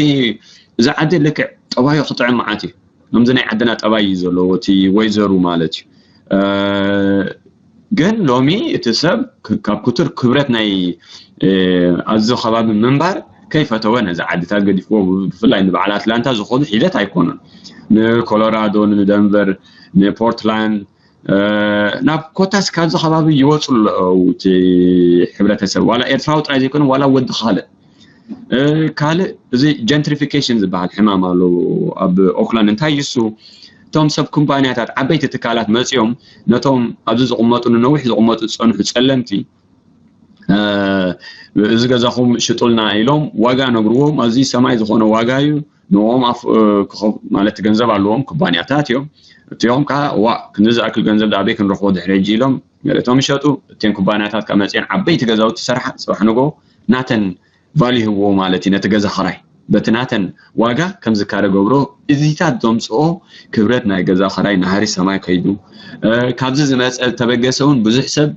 እዚ ዓዲ ልክዕ ጠባዩ ክጥዕም መዓት እዩ ከምዚ ናይ ዓድና ጠባይ እዩ ዘለዎ እቲ ወይዘሩ ማለት እዩ ግን ሎሚ እቲ ሰብ ካብ ክቱር ክብረት ናይ ኣዚ ከባቢ ምንባር ከይፈተወ ነዚ ዓድታት ገዲፍዎ ብፍላይ ንበዓል ኣትላንታ ዝኾኑ ሒደት ኣይኮኑን ንኮሎራዶ ንደንቨር ንፖርትላንድ ናብ ኮታስ ካብዚ ከባቢ ይወፁ ኣለዉ እቲ ሕብረተሰብ ዋላ ኤርትራዊ ጥራይ ዘይኮነ ዋላ ወዲ ካልእ ካልእ እዚ ጀንትሪፊኬሽን ዝበሃል ሕማም ኣሎ ኣብ ኦክላንድ እንታይ ይሱ እቶም ሰብ ኩባንያታት ዓበይቲ ትካላት መፂኦም ነቶም ኣብዚ ዝቕመጡ ንነዊሕ ዝቕመጡ ዝፀንሑ ፀለምቲ እዚ ገዛኹም ሽጡልና ኢሎም ዋጋ ነግርዎም። ኣዝዩ ሰማይ ዝኾነ ዋጋ እዩ። ንኦም ማለት ገንዘብ ኣለዎም ኩባንያታት እዮም። እቲኦም ከዓ ዋ ክንዚ ዝኣክል ገንዘብ ዳኣበይ ክንረኽቦ ድሕሪ ሕጂ ኢሎም ገለቶም ይሸጡ። እተን ኩባንያታት ካብ መፅአን ዓበይቲ ገዛውቲ ሰርሓ ፅባሕ ንጎ ናተን ቫልዩ ይህብዎ ማለት እዩ ነቲ ገዛ ኸራይ በቲ ናተን ዋጋ ከም ዝካረ ገብሮ። እዚታት ዘምፅኦ ክብረት ናይ ገዛ ኸራይ ናህሪ ሰማይ ከይዱ። ካብዚ ዝመፀ ዝተበገሰ እውን ብዙሕ ሰብ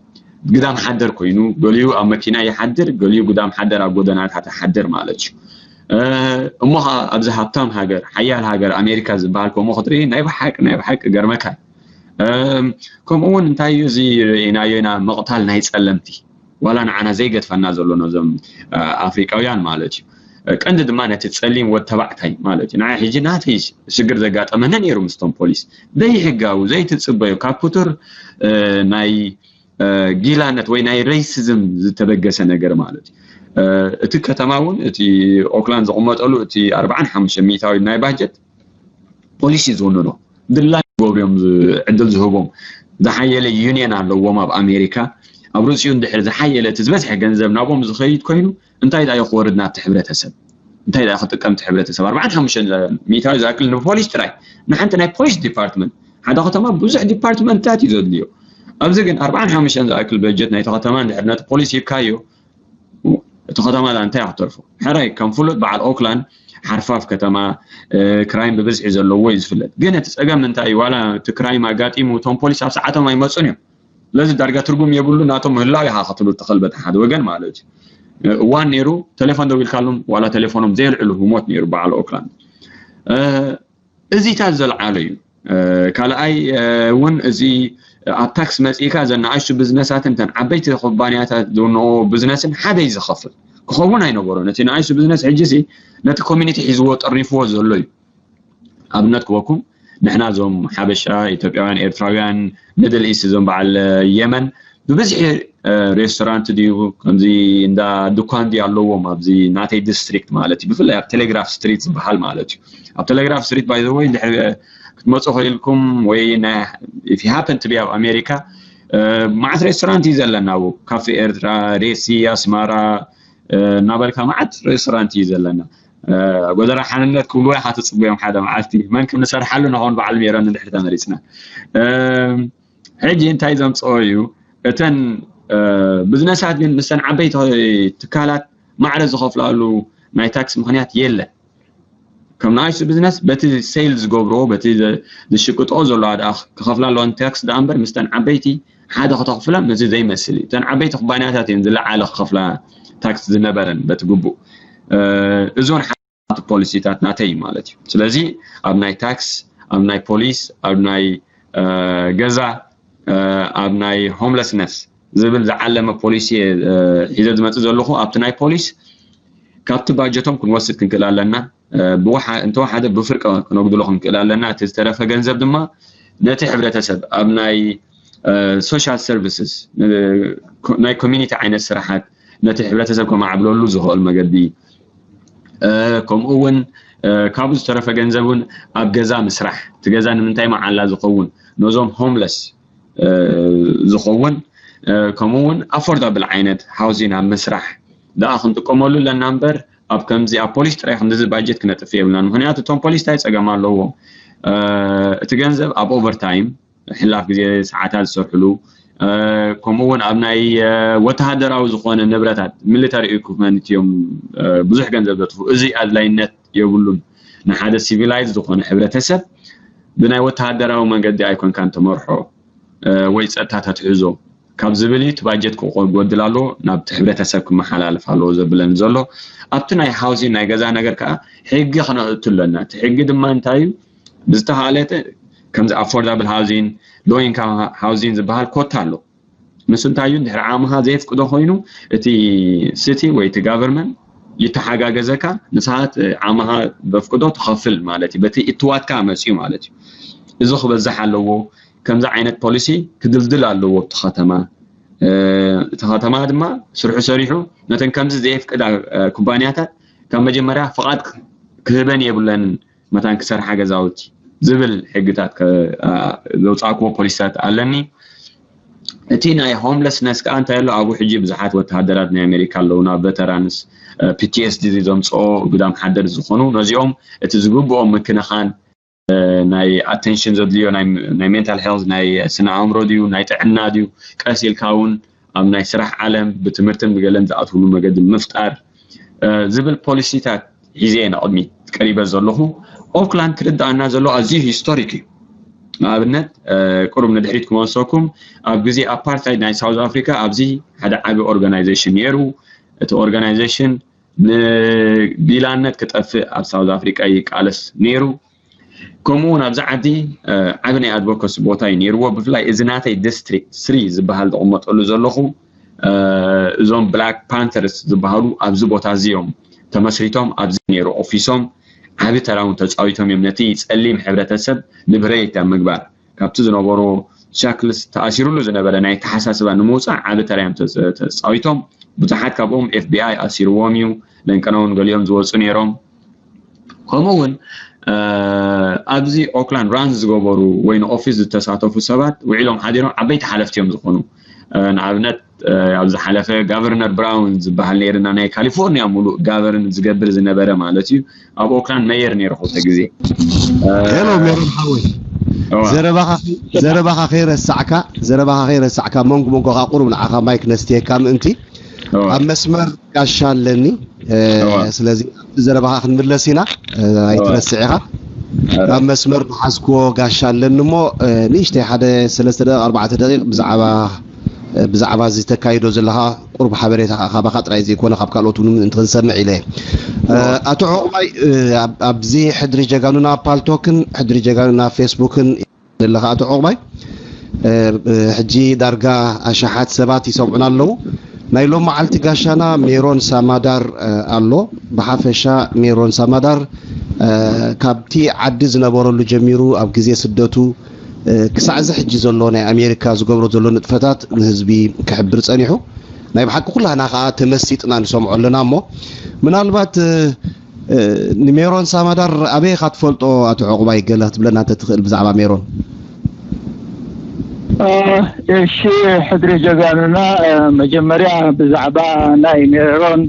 ግዳም ሓደር ኮይኑ ገሊኡ ኣብ መኪና ይሓድር፣ ገሊኡ ግዳም ሓደር ኣብ ጎደናታት ይሓድር ማለት እዩ። እሞ ኸዓ ኣብዚ ሃብታም ሃገር ሓያል ሃገር ኣሜሪካ ዝበሃል ከምኡ ክትርኢ ናይ ብሓቂ ናይ ብሓቂ ገርመካ። ከምኡ እውን እንታይ እዩ እዚ ርኢናዮ ኢና ምቕታል ናይ ፀለምቲ ዋላ ንዓና ዘይገድፈና ዘሎ ነዞም ኣፍሪቃውያን ማለት እዩ። ቀንዲ ድማ ነቲ ጸሊም ወድ ተባዕታይ ማለት እዩ። ንዓይ ሕጂ ናተይ ሽግር ዘጋጠመኒ ነይሩ ምስቶም ፖሊስ። ዘይሕጋዊ ዘይትጽበዮ ካብ ክቱር ናይ ጊላነት ወይ ናይ ሬሲዝም ዝተበገሰ ነገር ማለት እዩ። እቲ ከተማ እውን እቲ ኦክላንድ ዝቕመጠሉ እቲ ኣርባዓን ሓሙሽተ ሚእታዊ ናይ ባጀት ፖሊስ እዩ ዝውንኖ። ድላይ ገብርዮም ዕድል ዝህቦም ዝሓየለ ዩኒየን ኣለዎም ኣብ ኣሜሪካ። ኣብ ርእሲኡ እንድሕር ዝሓየለ እቲ ዝበዝሐ ገንዘብ ናቦም ዝኸይድ ኮይኑ እንታይ ዳ ክወርድ ናብቲ ሕብረተሰብ እንታይ ዳ ክጥቀም እቲ ሕብረተሰብ ኣርባዓን ሓሙሽተ ሚእታዊ ዝኣክል ንፖሊስ ጥራይ ንሓንቲ ናይ ፖሊስ ዲፓርትመንት ሓደ ከተማ ብዙሕ ዲፓርትመንትታት እዩ ዘድልዮ። ኣብዚ ግን ኣርባዓን ሓሙሽተ ዝኣክል በጀት ናይቲ ከተማ እንድሕር ነቲ ፖሊስ ሂብካዮ እቲ ከተማ ዳ እንታይ ክትተርፎ? ሕራይ ከም ፍሉጥ በዓል ኦክላንድ ሓርፋፍ ከተማ ክራይም ብብዝሒ ዘለዎ እዩ ዝፍለጥ። ግን እቲ ፀገም እንታይ እዩ? ዋላ እቲ ክራይም ኣጋጢሙ እቶም ፖሊስ ኣብ ሰዓቶም ኣይመፁን እዮም። ስለዚ ዳርጋ ትርጉም የብሉ ናቶም ምህላው ኢኻ ክትብል ትኽእል በቲ ሓደ ወገን ማለት እዩ። እዋን ነይሩ ቴሌፎን ደዊልካሎም ዋላ ቴሌፎኖም ዘየልዕሉ ህሞት ነይሩ በዓል ኦክላንድ። እዚታት ዘልዓሎ እዩ። ካልኣይ እውን እዚ ኣብ ታክስ መፂእካ ዘን ንኣሽቱ ብዝነሳትን ተን ዓበይቲ ኩባንያታት ዝውንኦ ብዝነስን ሓደ እዩ ዝኸፍል ክኸውን ኣይነበሮን። እቲ ንኣሽቱ ብዝነስ ሕጂ ሲ ነቲ ኮሚኒቲ ሒዝዎ ጠሪፍዎ ዘሎ እዩ። ኣብነት ክወኩም ንሕና እዞም ሓበሻ፣ ኢትዮጵያውያን፣ ኤርትራውያን፣ ሚድል ኢስት እዞም በዓል የመን ብብዝሒ ሬስቶራንት ድዩ ከምዚ እንዳ ድኳን ድዩ ኣለዎም ኣብዚ ናተይ ዲስትሪክት ማለት እዩ። ብፍላይ ኣብ ቴሌግራፍ ስትሪት ዝበሃል ማለት እዩ። ኣብ ቴሌግራፍ ስትሪት ባይ ዘ ወይ እንድሕር ክትመፁ ክኢልኩም ወይ if you happen to be ኣብ ኣሜሪካ መዓት ሬስቶራንት እዩ ዘለና። ካፌ ኤርትራ፣ ሬሲ፣ ኣስማራ እናበልካ መዓት ሬስቶራንት እዩ ዘለና። ጎደራ ሓንነት ክብልዎ ኢኻ ትፅበዮም ሓደ መዓልቲ መን ከም ንሰርሓሉ ንኸውን በዓል ሜሮን እንድሕር ተመሪፅና። ሕጂ እንታይ ዘምፅኦ እዩ? እተን ብዝነሳት ግን ምስተን ዓበይቲ ትካላት ማዕረ ዝኸፍላሉ ናይ ታክስ ምኽንያት የለን። ከም ንኣሽቱ ብዝነስ በቲ ሴል ዝገብርዎ በቲ ዝሽቅጥኦ ዘለዋ ዳ ክኸፍላ ኣለወን ታክስ ዳ እምበር ምስተን ዓበይቲ ሓደ ከተኽፍለን እዚ ዘይመስል እዩ። እተን ዓበይቲ ኩባንያታት እየን ዝለዓለ ክኸፍላ ታክስ ዝነበረን በቲ ግቡእ። እዞን ፖሊሲታት ናተይ ማለት እዩ። ስለዚ ኣብ ናይ ታክስ፣ ኣብ ናይ ፖሊስ፣ ኣብ ናይ ገዛ፣ ኣብ ናይ ሆምለስነስ ዝብል ዝዓለመ ፖሊሲ ሒዘ ዝመፅእ ዘለኹ ኣብቲ ናይ ፖሊስ ካብቲ ባጀቶም ክንወስድ ክንክእል ኣለና። እንተወሓደ ብፍርቂ ክነጉድሎ ክንክእል ኣለና። እቲ ዝተረፈ ገንዘብ ድማ ነቲ ሕብረተሰብ ኣብ ናይ ሶሻል ሰርቪስስ ናይ ኮሚኒቲ ዓይነት ስራሓት ነቲ ሕብረተሰብ ከማዕብለሉ ዝኽእል መገዲ ከምኡ እውን ካብኡ ዝተረፈ ገንዘብ እውን ኣብ ገዛ ምስራሕ እቲ ገዛ ንምንታይ መዓላ ዝኸውን ነዞም ሆምለስ ዝኸውን ከምኡ እውን ኣፎርዳብል ዓይነት ሃውዚን ኣብ ምስራሕ ደኣ ክንጥቀመሉ ኣለና እምበር ኣብ ከምዚ ኣብ ፖሊስ ጥራይ ክንድዚ ባጀት ክነጥፍ የብልናን። ምክንያቱ እቶም ፖሊስ እንታይ ፀገም ኣለዎም? እቲ ገንዘብ ኣብ ኦቨርታይም ሕላፍ ግዜ ሰዓታት ዝሰርሕሉ ከምኡ እውን ኣብ ናይ ወተሃደራዊ ዝኾነ ንብረታት ሚሊታሪ ኢኩፕመንት እዮም ብዙሕ ገንዘብ ዘጥፉ። እዚ ኣድላይነት የብሉን። ንሓደ ሲቪላይዝ ዝኾነ ሕብረተሰብ ብናይ ወተሃደራዊ መንገዲ ኣይኮንካን ትመርሖ ወይ ፀጥታ ተትሕዞ ካብ ዝብል እዩ እቲ ባጀት ክጎድል ኣለዎ ናብቲ ሕብረተሰብ ክመሓላለፍ ኣለዎ ዘብለን ዘሎ። ኣብቲ ናይ ሃውሲን ናይ ገዛ ነገር ከዓ ሕጊ ክነእቱ ኣለና። እቲ ሕጊ ድማ እንታይ እዩ? ብዝተኻእለ ከምዚ ኣፎርዳብል ሃውዚን ሎ ኢንካም ሃውዚን ዝበሃል ኮታ ኣሎ። ንሱ እንታይ እዩ? እንድሕር ዓቕምኻ ዘየፍቅዶ ኮይኑ እቲ ሲቲ ወይ እቲ ጋቨርመንት ይተሓጋገዘካ ንስኻ ዓቕምኻ ዘፍቅዶ ትኸፍል ማለት እዩ። በቲ እትዋትካ መፅኡ ማለት እዩ። እዚ ክበዝሕ ኣለዎ። ከምዚ ዓይነት ፖሊሲ ክድልድል ኣለዎ ኣብቲ ከተማ። እቲ ከተማ ድማ ስርሑ ሰሪሑ ነተን ከምዚ ዘየፍቅዳ ኩባንያታት ካብ መጀመርያ ፍቓድ ክህበን የብለንን። መታን ክሰርሓ ገዛውቲ ዝብል ሕግታት ዘውፃእክዎ ፖሊሲታት ኣለኒ። እቲ ናይ ሆምለስነስ ከዓ እንታይ ኣሎ ኣብኡ ሕጂ ብዙሓት ወተሃደራት ናይ ኣሜሪካ ኣለውና፣ ቨተራንስ፣ ፒቲኤስዲ ዘምፅኦ ግዳም ሓደር ዝኾኑ ነዚኦም እቲ ዝግብኦም ምክንኻን ናይ ኣቴንሽን ዘድልዮ ናይ ሜንታል ሄልት ናይ ስነ ኣእምሮ ድዩ ናይ ጥዕና ድዩ ቀስ ኢልካ እውን ኣብ ናይ ስራሕ ዓለም ብትምህርትን ብገለን ዝኣትውሉ መገዲ ምፍጣር ዝብል ፖሊሲታት ሒዘ ንቕድሚት ቀሪበ ዘለኹ። ኦክላንድ ክርዳኣና ዘሎ ኣዝዩ ሂስቶሪክ እዩ። ንኣብነት ቁሩብ ንድሕሪት ክመልሰኩም ኣብ ግዜ ኣፓርታይድ ናይ ሳውዝ ኣፍሪካ ኣብዚ ሓደ ዓቢ ኦርጋናይዜሽን ነይሩ። እቲ ኦርጋናይዜሽን ንጊላነት ክጠፍእ ኣብ ሳውዝ ኣፍሪካ ይቃለስ ነይሩ። ከምኡ እውን ኣብዚ ዓዲ ዓቢ ናይ ኣድቮካሲ ቦታ እዩ ነይርዎ። ብፍላይ እዚ ናተይ ዲስትሪክት ስሪ ዝበሃል ዝቕመጠሉ ዘለኹ እዞም ብላክ ፓንተርስ ዝበሃሉ ኣብዚ ቦታ እዚ እዮም ተመስሪቶም። ኣብዚ ነይሩ ኦፊሶም ዓቢ ተራ እውን ተፃዊቶም እዮም። ነቲ ፀሊም ሕብረተሰብ ሊብሬት ኣብ ምግባር ካብቲ ዝነበሮ ሻክልስ ተኣሲሩሉ ዝነበረ ናይ ተሓሳስባ ንምውፃእ ዓቢ ተራ እዮም ተፃዊቶም። ብዙሓት ካብኦም ኤፍቢኣይ ኣሲርዎም እዩ። ለንቀና እውን ገሊኦም ዝወፁ ነይሮም። ከምኡ እውን ኣብዚ ኦክላንድ ራን ዝገበሩ ወይ ንኦፊስ ዝተሳተፉ ሰባት ውዒሎም ሓዲሮም ዓበይቲ ሓለፍቲ እዮም ዝኾኑ። ንኣብነት ኣብ ዝሓለፈ ጋቨርነር ብራውን ዝበሃል ነይርና ናይ ካሊፎርኒያ ሙሉእ ጋቨርን ዝገብር ዝነበረ ማለት እዩ። ኣብ ኦክላንድ መየር ነይሩ ክልተ ግዜ። ሄሎ ሜሮን ሓወይ፣ ዘረባኻ ከይረሳዕካ ዘረባኻ ከይረሳዕካ መንጎ መንጎኻ ቁሩብ ንዓኻ ማይክ ነስትየካ ምእንቲ ኣብ መስመር ጋሻ ኣለኒ። ስለዚ ዘረባኻ ክንምለስ ኢና፣ ኣይትረስዕ ኢኻ። ኣብ መስመር ዝሓዝክዎ ጋሻ ኣለኒ እሞ ንእሽተይ ሓደ ሰለስተ ደቂቕ ኣርባዕተ ደቂቕ ብዛዕባ ብዛዕባ እዚ ተካይዶ ዘለኻ ቁሩብ ሓበሬታ ካባኻ ጥራይ ዘይኮነ ካብ ካልኦት እውን ምእንቲ ክንሰምዕ ኢለ። ኣቶ ዕቑባይ፣ ኣብዚ ሕድሪ ጀጋኑና ፓልቶክን ሕድሪ ጀጋኑና ፌስቡክን ዘለኻ ኣቶ ዕቑባይ፣ ሕጂ ዳርጋ ኣሽሓት ሰባት ይሰምዑና ኣለዉ። ናይ ሎም መዓልቲ ጋሻና ሜሮን ሳማዳር ኣሎ። ብሓፈሻ ሜሮን ሳማዳር ካብቲ ዓዲ ዝነበረሉ ጀሚሩ ኣብ ግዜ ስደቱ ክሳዕ እዚ ሕጂ ዘሎ ናይ ኣሜሪካ ዝገብሮ ዘሎ ንጥፈታት ንህዝቢ ክሕብር ጸኒሑ ናይ ብሓቂ ኩላህና ከዓ ተመሲጥና ንሰምዖ ኣለና። እሞ ምናልባት ንሜሮን ሳማዳር ኣበይ ኢኻ ትፈልጦ ኣቶ ዕቑባይ ገለ ክትብለና እንተትኽእል ብዛዕባ ሜሮን? እሺ፣ ሕድሪ ጀጋኑና መጀመርያ ብዛዕባ ናይ ሜሮን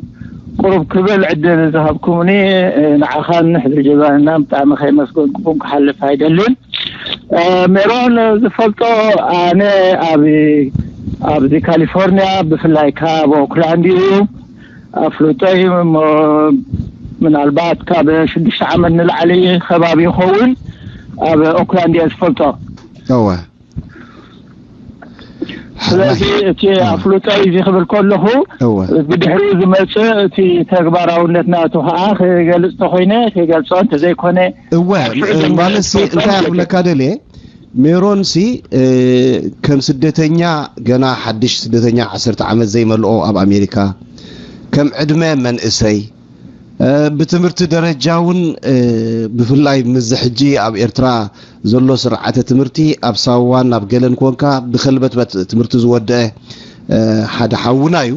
ቁሩብ ክብል ዕድል ዝሃብኩምኒ ንዓኻን ሕድሪ ጀጋኑና ብጣዕሚ ከይመስገንኩኩም ክሓልፍ ኣይደልን። ሜሮን ዝፈልጦ ኣነ ኣብ ኣብዚ ካሊፎርኒያ ብፍላይ ካብ ኦክላንድ እዩ ኣፍልጦ እዩ። ምናልባት ካብ ሽዱሽተ ዓመት ንላዕሊ ከባቢ ይኸውን ኣብ ኦክላንድ እየ ዝፈልጦ። እወ። ስለዚ እቲ ኣፍልጦ እዚ ክብል ከለኹ ብድሕሪኡ ዝመፅእ እቲ ተግባራውነት ናቱ ከዓ ክገልፅ ተኮይነ ክገልፆ እንተዘይኮነ እወ ማለት ሲ እንታይ ክብለካ ደልየ ሜሮን ሲ ከም ስደተኛ ገና ሓድሽ ስደተኛ ዓሰርተ ዓመት ዘይመልኦ ኣብ ኣሜሪካ ከም ዕድመ መንእሰይ ብትምህርቲ ደረጃ እውን ብፍላይ ምዚ ሕጂ ኣብ ኤርትራ ዘሎ ስርዓተ ትምህርቲ ኣብ ሳዋን ኣብ ገለን ኮንካ ብከልበትበት ትምህርቲ ዝወደአ ሓደ ሓውና እዩ።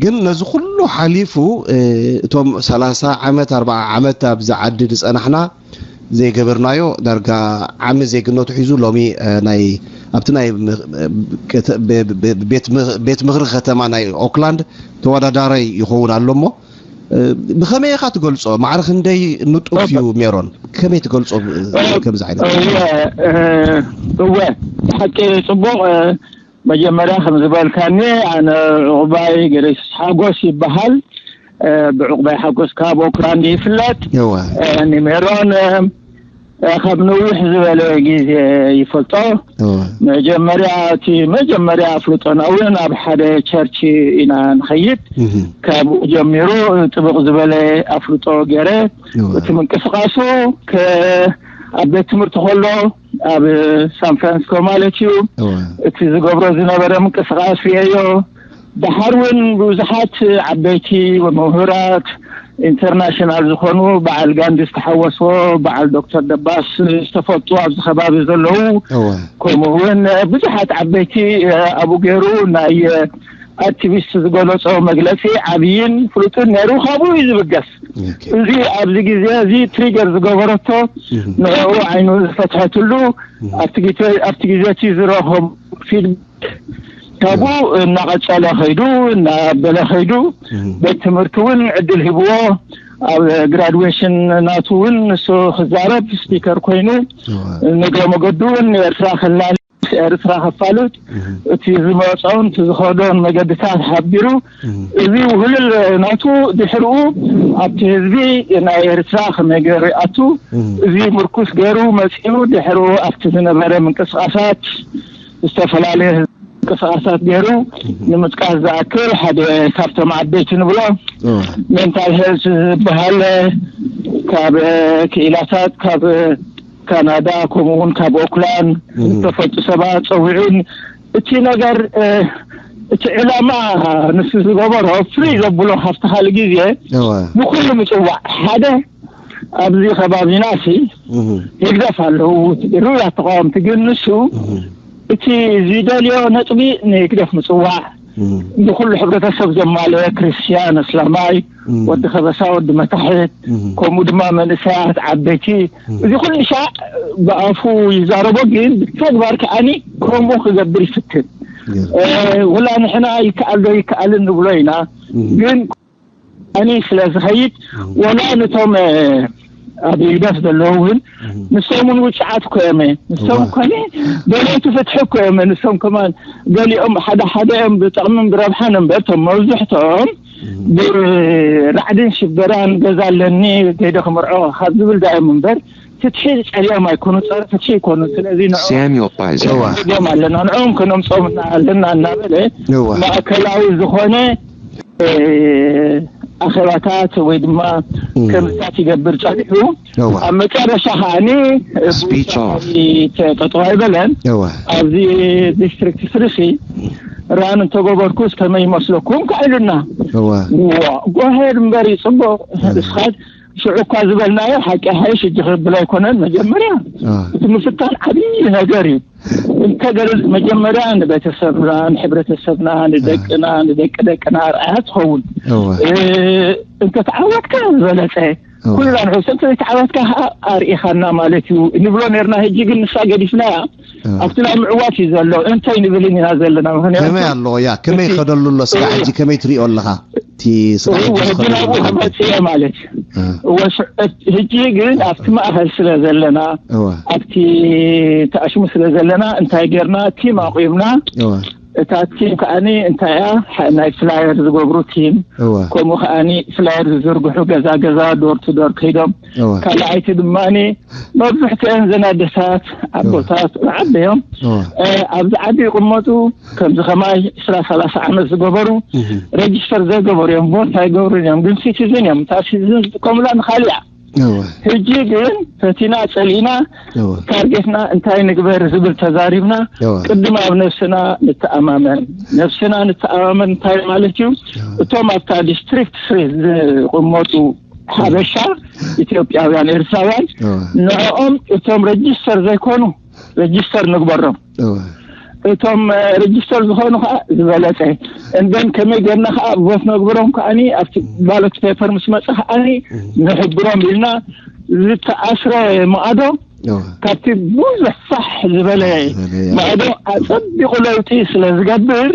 ግን ነዚ ኩሉ ሓሊፉ እቶም ሰላሳ ዓመት ኣርባዓ ዓመት ኣብዚ ዓዲ ዝፀናሕና ዘይገበርናዮ ዳርጋ ዓሚ ዜግነቱ ሒዙ ሎሚ ናይ ኣብቲ ናይ ቤት ምክሪ ከተማ ናይ ኦክላንድ ተወዳዳራይ ይኸውን ኣሎ እሞ ብኸመይ ኢኻ ትገልጾ? ማዕረ ክንደይ ንጡፍ እዩ ሜሮን? ከመይ ትገልጾ ከምዚ ዓይነት? እወ ብሓቂ ጽቡቕ። መጀመርያ ከም ዝበልካኒ ኣነ ዕቑባይ ገሬሱስ ሓጎስ ይበሃል። ብዕቑባይ ሓጎስ ካብ ኦክላንድ ይፍለጥ። ንሜሮን ካብ ነዊሕ ዝበለ ግዜ ይፈልጦ። መጀመርያ እቲ መጀመርያ ኣፍልጦና እውን ኣብ ሓደ ቸርች ኢና ንኸይድ። ካብኡ ጀሚሩ ጥብቕ ዝበለ ኣፍልጦ ገይረ እቲ ምንቅስቃሱ ኣብ ቤት ትምህርቲ ከሎ ኣብ ሳን ፍራንሲስኮ ማለት እዩ እቲ ዝገብሮ ዝነበረ ምንቅስቃስ ርእየዮ። ደሓር እውን ብዙሓት ዓበይቲ ምሁራት ኢንተርናሽናል ዝኾኑ በዓል ጋንዲ ዝተሓወሶ በዓል ዶክተር ደባስ ዝተፈልጡ ኣብዚ ከባቢ ዘለዉ ከምኡ እውን ብዙሓት ዓበይቲ ኣብኡ ገይሩ ናይ ኣክቲቪስት ዝገለጾ መግለጺ ዓብይን ፍሉጥን ነይሩ። ካብኡ እዩ ዝብገስ። እዚ ኣብዚ ግዜ እዚ ትሪገር ዝገበረቶ ንዕኡ ዓይኑ ዝፈትሐትሉ ኣብቲ ግዜ እቲ ዝረኸቡ ፊድባክ ካብኡ እናቐጸለ ከይዱ እናበለ ከይዱ ቤት ትምህርቲ እውን ዕድል ሂብዎ። ኣብ ግራድዌሽን ናቱ እውን ንሱ ክዛረብ ስፒከር ኮይኑ ንግረ መገዱ እውን ንኤርትራ ክላል ኤርትራ ከፋልጥ እቲ ዝመጾን እቲ ዝኸዶን መገድታት ሓቢሩ እዚ ውህልል ናቱ ድሕርኡ ኣብቲ ህዝቢ ናይ ኤርትራ ከመይ ገይሩ ይኣቱ እዚ ምርኩስ ገይሩ መጺኡ ድሕርኡ ኣብቲ ዝነበረ ምንቅስቃሳት ዝተፈላለየ ምንቅስቃሳት ገይሩ ንምጥቃስ ዝኣክል ሓደ ካብቶም ዓበይቲ ንብሎ ሜንታል ሄልት ዝበሃል ካብ ክኢላታት ካብ ካናዳ ከምኡ እውን ካብ ኦክላንድ ዝተፈልጡ ሰባት ፀዊዑን እቲ ነገር እቲ ዕላማ ንሱ ዝገበሮ ፍሉይ ዘብሎ ካብቲ ካልእ ግዜ ብኩሉ ምፅዋዕ ሓደ ኣብዚ ከባቢና ሲ ህግደፍ ኣለዉ ሩራት ተቃወምቲ ግን ንሱ እቲ ዝደልዮ ነጥቢ ንህግደፍ ምፅዋዕ ንኩሉ ሕብረተሰብ ዘማልአ ክርስትያን እስላማይ ወዲ ከበሳ ወዲ መታሕት ከምኡ ድማ መንእሰያት ዓበይቲ እዚ ኩሉ ሻዕ ብኣፉ ይዛረቦ ግን ብተግባር ከዓኒ ከምኡ ክገብር ይፍትን ወላ ንሕና ይከኣል ዶ ይከኣልን ንብሎ ኢና ግን ኣነ ስለ ዝኸይድ ወላ ነቶም ኣብ ህግደፍ ዘለዉ እውን ንሶም እውን ውፅዓት እኮ እዮም ንሶም ኮነ ደለይቲ ፍትሒ እኮ እዮም ንሶም ከማን ገሊኦም ሓደ ሓደ እዮም ብጥቕምን ብረብሓን እምበር እቶም መብዝሕቶም ብራዕድን ሽበራን ገዛ ኣለኒ ገይደ ክምርዖ ካብ ዝብል ዳዮም እምበር ፍትሒ ፀሊኦም ኣይኮኑ ፀረ ፍትሒ ይኮኑ ስለዚ ንዕኦም ኣለና ንዕኦም ከነምፅኦም ኣለና እናበለ ማእከላዊ ዝኾነ ኣኼባታት ወይ ድማ ከምዝታት ይገብር ፀኒሑ ኣብ መጨረሻ ከዓኒ ጠጠዋ ይበለን ኣብዚ ዲስትሪክት ስሪሲ ራን እንተገበርኩስ ከመይ ይመስለኩም ከኢሉና ጎሄድ እምበር ይፅቡቅ እስኻት ሽዑ እኳ ዝበልናዮ ሓቂ ሓይሽ እጅ ክብል ኣይኮነን መጀመርያ እቲ ምፍታን ዓብዪ ነገር እዩ እንተ ገለ መጀመርያ ንቤተሰብና ንሕብረተሰብና ንደቅና ንደቂ ደቅና ኣርኣያ ትኸውን እንተ ተዓወትካ ዝበለፀ ኩልና ንሕሰብ እንተ ዘይተዓወትካ ከዓ ኣርኢኻና ማለት እዩ ንብሎ ነርና ህጂ ግን ንሳ ገዲፍናያ ኣብቲ ናይ ምዕዋት እዩ ዘሎ እንታይ ንብልን ኢና ዘለና ምክንያቱ ከመይ ኣሎ ያ ከመይ ከደሉ ኣሎ ስጋ ሕጂ ከመይ ትሪኦ ኣለኻ እቲ ስራሕ ሕጂ ዝኸደሉ ናብኡ ክመፅእ እየ ማለት እወ ስዕት ህጂ ግን ኣብቲ ማእኸል ስለ ዘለና ኣብቲ ተኣሽሙ ስለ ዘለና እንታይ ጌርና ቲም ኣቑምና እታ ቲም ከዓኒ እንታይ እያ ናይ ፍላየር ዝገብሩ ቲም ከምኡ ከዓኒ ፍላየር ዝዝርግሑ ገዛ ገዛ ዶር ቱ ዶር ከይዶም ካልኣይቲ ድማ መብዝሕትአን ዘናደሳት ኣቦታት ዓበዮም ኣብዚ ዓዲ ይቕመጡ ከምዚ ከማይ ዕስራ ሰላሳ ዓመት ዝገበሩ ረጅስተር ዘይገበሩ እዮም ቮት ኣይገብሩን እዮም ግን ሲቲዝን እዮም እታ ሲቲዝን ዝጥቀሙላ ንካሊኣ ሕጂ ግን ፈቲና ፀሊእና ታርጌትና እንታይ ንግበር ዝብል ተዛሪብና ቅድም ኣብ ነብስና ንተኣማመን ነብስና ንተኣማመን እንታይ ማለት እዩ እቶም ኣብታ ዲስትሪክት ዝቕመጡ ሓበሻ ኢትዮጵያውያን ኤርትራውያን ንዕኦም እቶም ረጅስተር ዘይኮኑ ረጅስተር ንግበሮም እቶም ረጅስተር ዝኾኑ ከዓ ዝበለፀ እንደን ከመይ ገርና ከዓ ቮት ነግብሮም ከዓኒ ኣብቲ ባሎት ፔፐር ምስ መፀ ከዓኒ ንሕብሮም ኢልና ዝተኣስረ ማዕዶ ካብቲ ብዙሕ ፋሕ ዝበለ ማዕዶ ኣፀቢቑ ለውጢ ስለ ዝገብር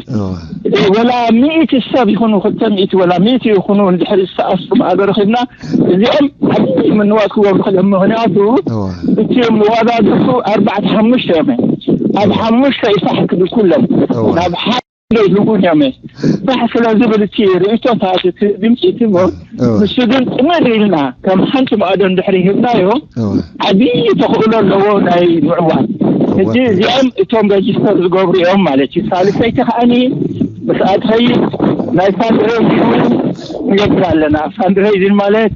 ወላ ሚእቲ ሰብ ይኹኑ ክልተ ሚእቲ ወላ ሚእቲ ይኹኑ እንድሕር ዝተኣስሩ ማዕዶ ረኺብና እዚኦም ዓብዪ ምንዋት ክገብሩ ክልኦም ምክንያቱ እቲ መዋዳድርቱ ኣርባዕተ ሓሙሽተ እዮም ኣብ ሓሙሽተ ይፋሕ ክብል ኩሎም ናብ ሓደ ይልውን እዮም ፋሕ ስለ ዝብል እቲ ርእቶታት እቲ ድምፂ እቲ ሞት ንሱ ግን ጥምር ኢልና ከም ሓንቲ ማዕዶ እንድሕሪ ሂብናዮ ዓብዪ ተኽእሎ ኣለዎ ናይ ምዕዋት ሕጂ እዚኦም እቶም ረጅስተር ዝገብሩ እዮም ማለት እዩ ሳልሰይቲ ከዓኒ ምስኣት ኸይድ ናይ ፋንድሬዚን ንገብር ኣለና ፋንድሬዚን ማለት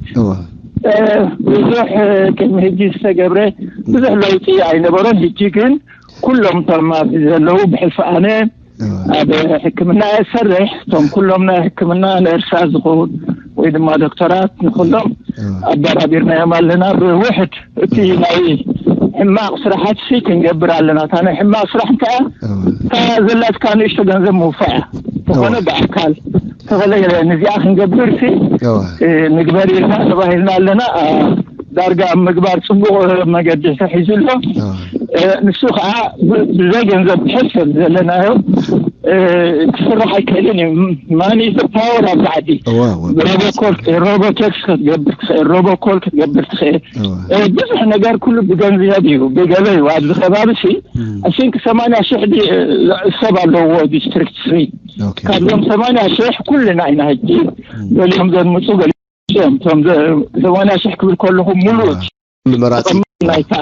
ብዙሕ ቅድሚ ሕጂ ዝተገብረ ብዙሕ ለውጢ ኣይነበሮን ሕጂ ግን ኩሎም እቶም ኣብዚ ዘለዉ ብሕልፊ ኣነ ኣብ ሕክምና እየ ዝሰርሕ እቶም ኩሎም ናይ ሕክምና ነርሳት ዝኸውን ወይ ድማ ዶክተራት ንኩሎም ኣበራቢርናዮም ኣለና ብውሕድ እቲ ናይ ሕማቕ ስራሓት ክንገብር ኣለና እታ ናይ ሕማቕ ስራሕ እንታይ እያ እታ ዘላትካ ንእሽቶ ገንዘብ ምውፋእ እያ ዝኾነ ብኣካል ተኸለ ነዚኣ ክንገብር ሲ ንግበር ኢልና ተባሂልና ኣለና። ዳርጋ ኣብ ምግባር ፅቡቕ መገዲ ተሒዙ ኣሎ። ንሱ ከዓ ብዘይ ገንዘብ ሕሰብ ዘለናዮ ክስራሕ ኣይክእልን እዩ። ማኒ ፓወር ኣብ ዓዲ ሮቦኮል ሮቦቴክስ ክትገብር ትኽእል፣ ሮቦኮል ክትገብር ትኽእል። ብዙሕ ነገር ኩሉ ብገንዘብ እዩ፣ ብገበ እዩ። ኣብዚ ከባቢ ሲ ኣሽንክ ሰማንያ ሽሕ ሰብ ኣለዎ ዲስትሪክት ስሪ። ካብዞም ሰማንያ ሽሕ ኩልና ኢና ሕጂ ገሊኦም ዘድምፁ ገሊኦም እዮም። እቶም ሰማንያ ሽሕ ክብል ከለኹ ሙሉእ ናይታ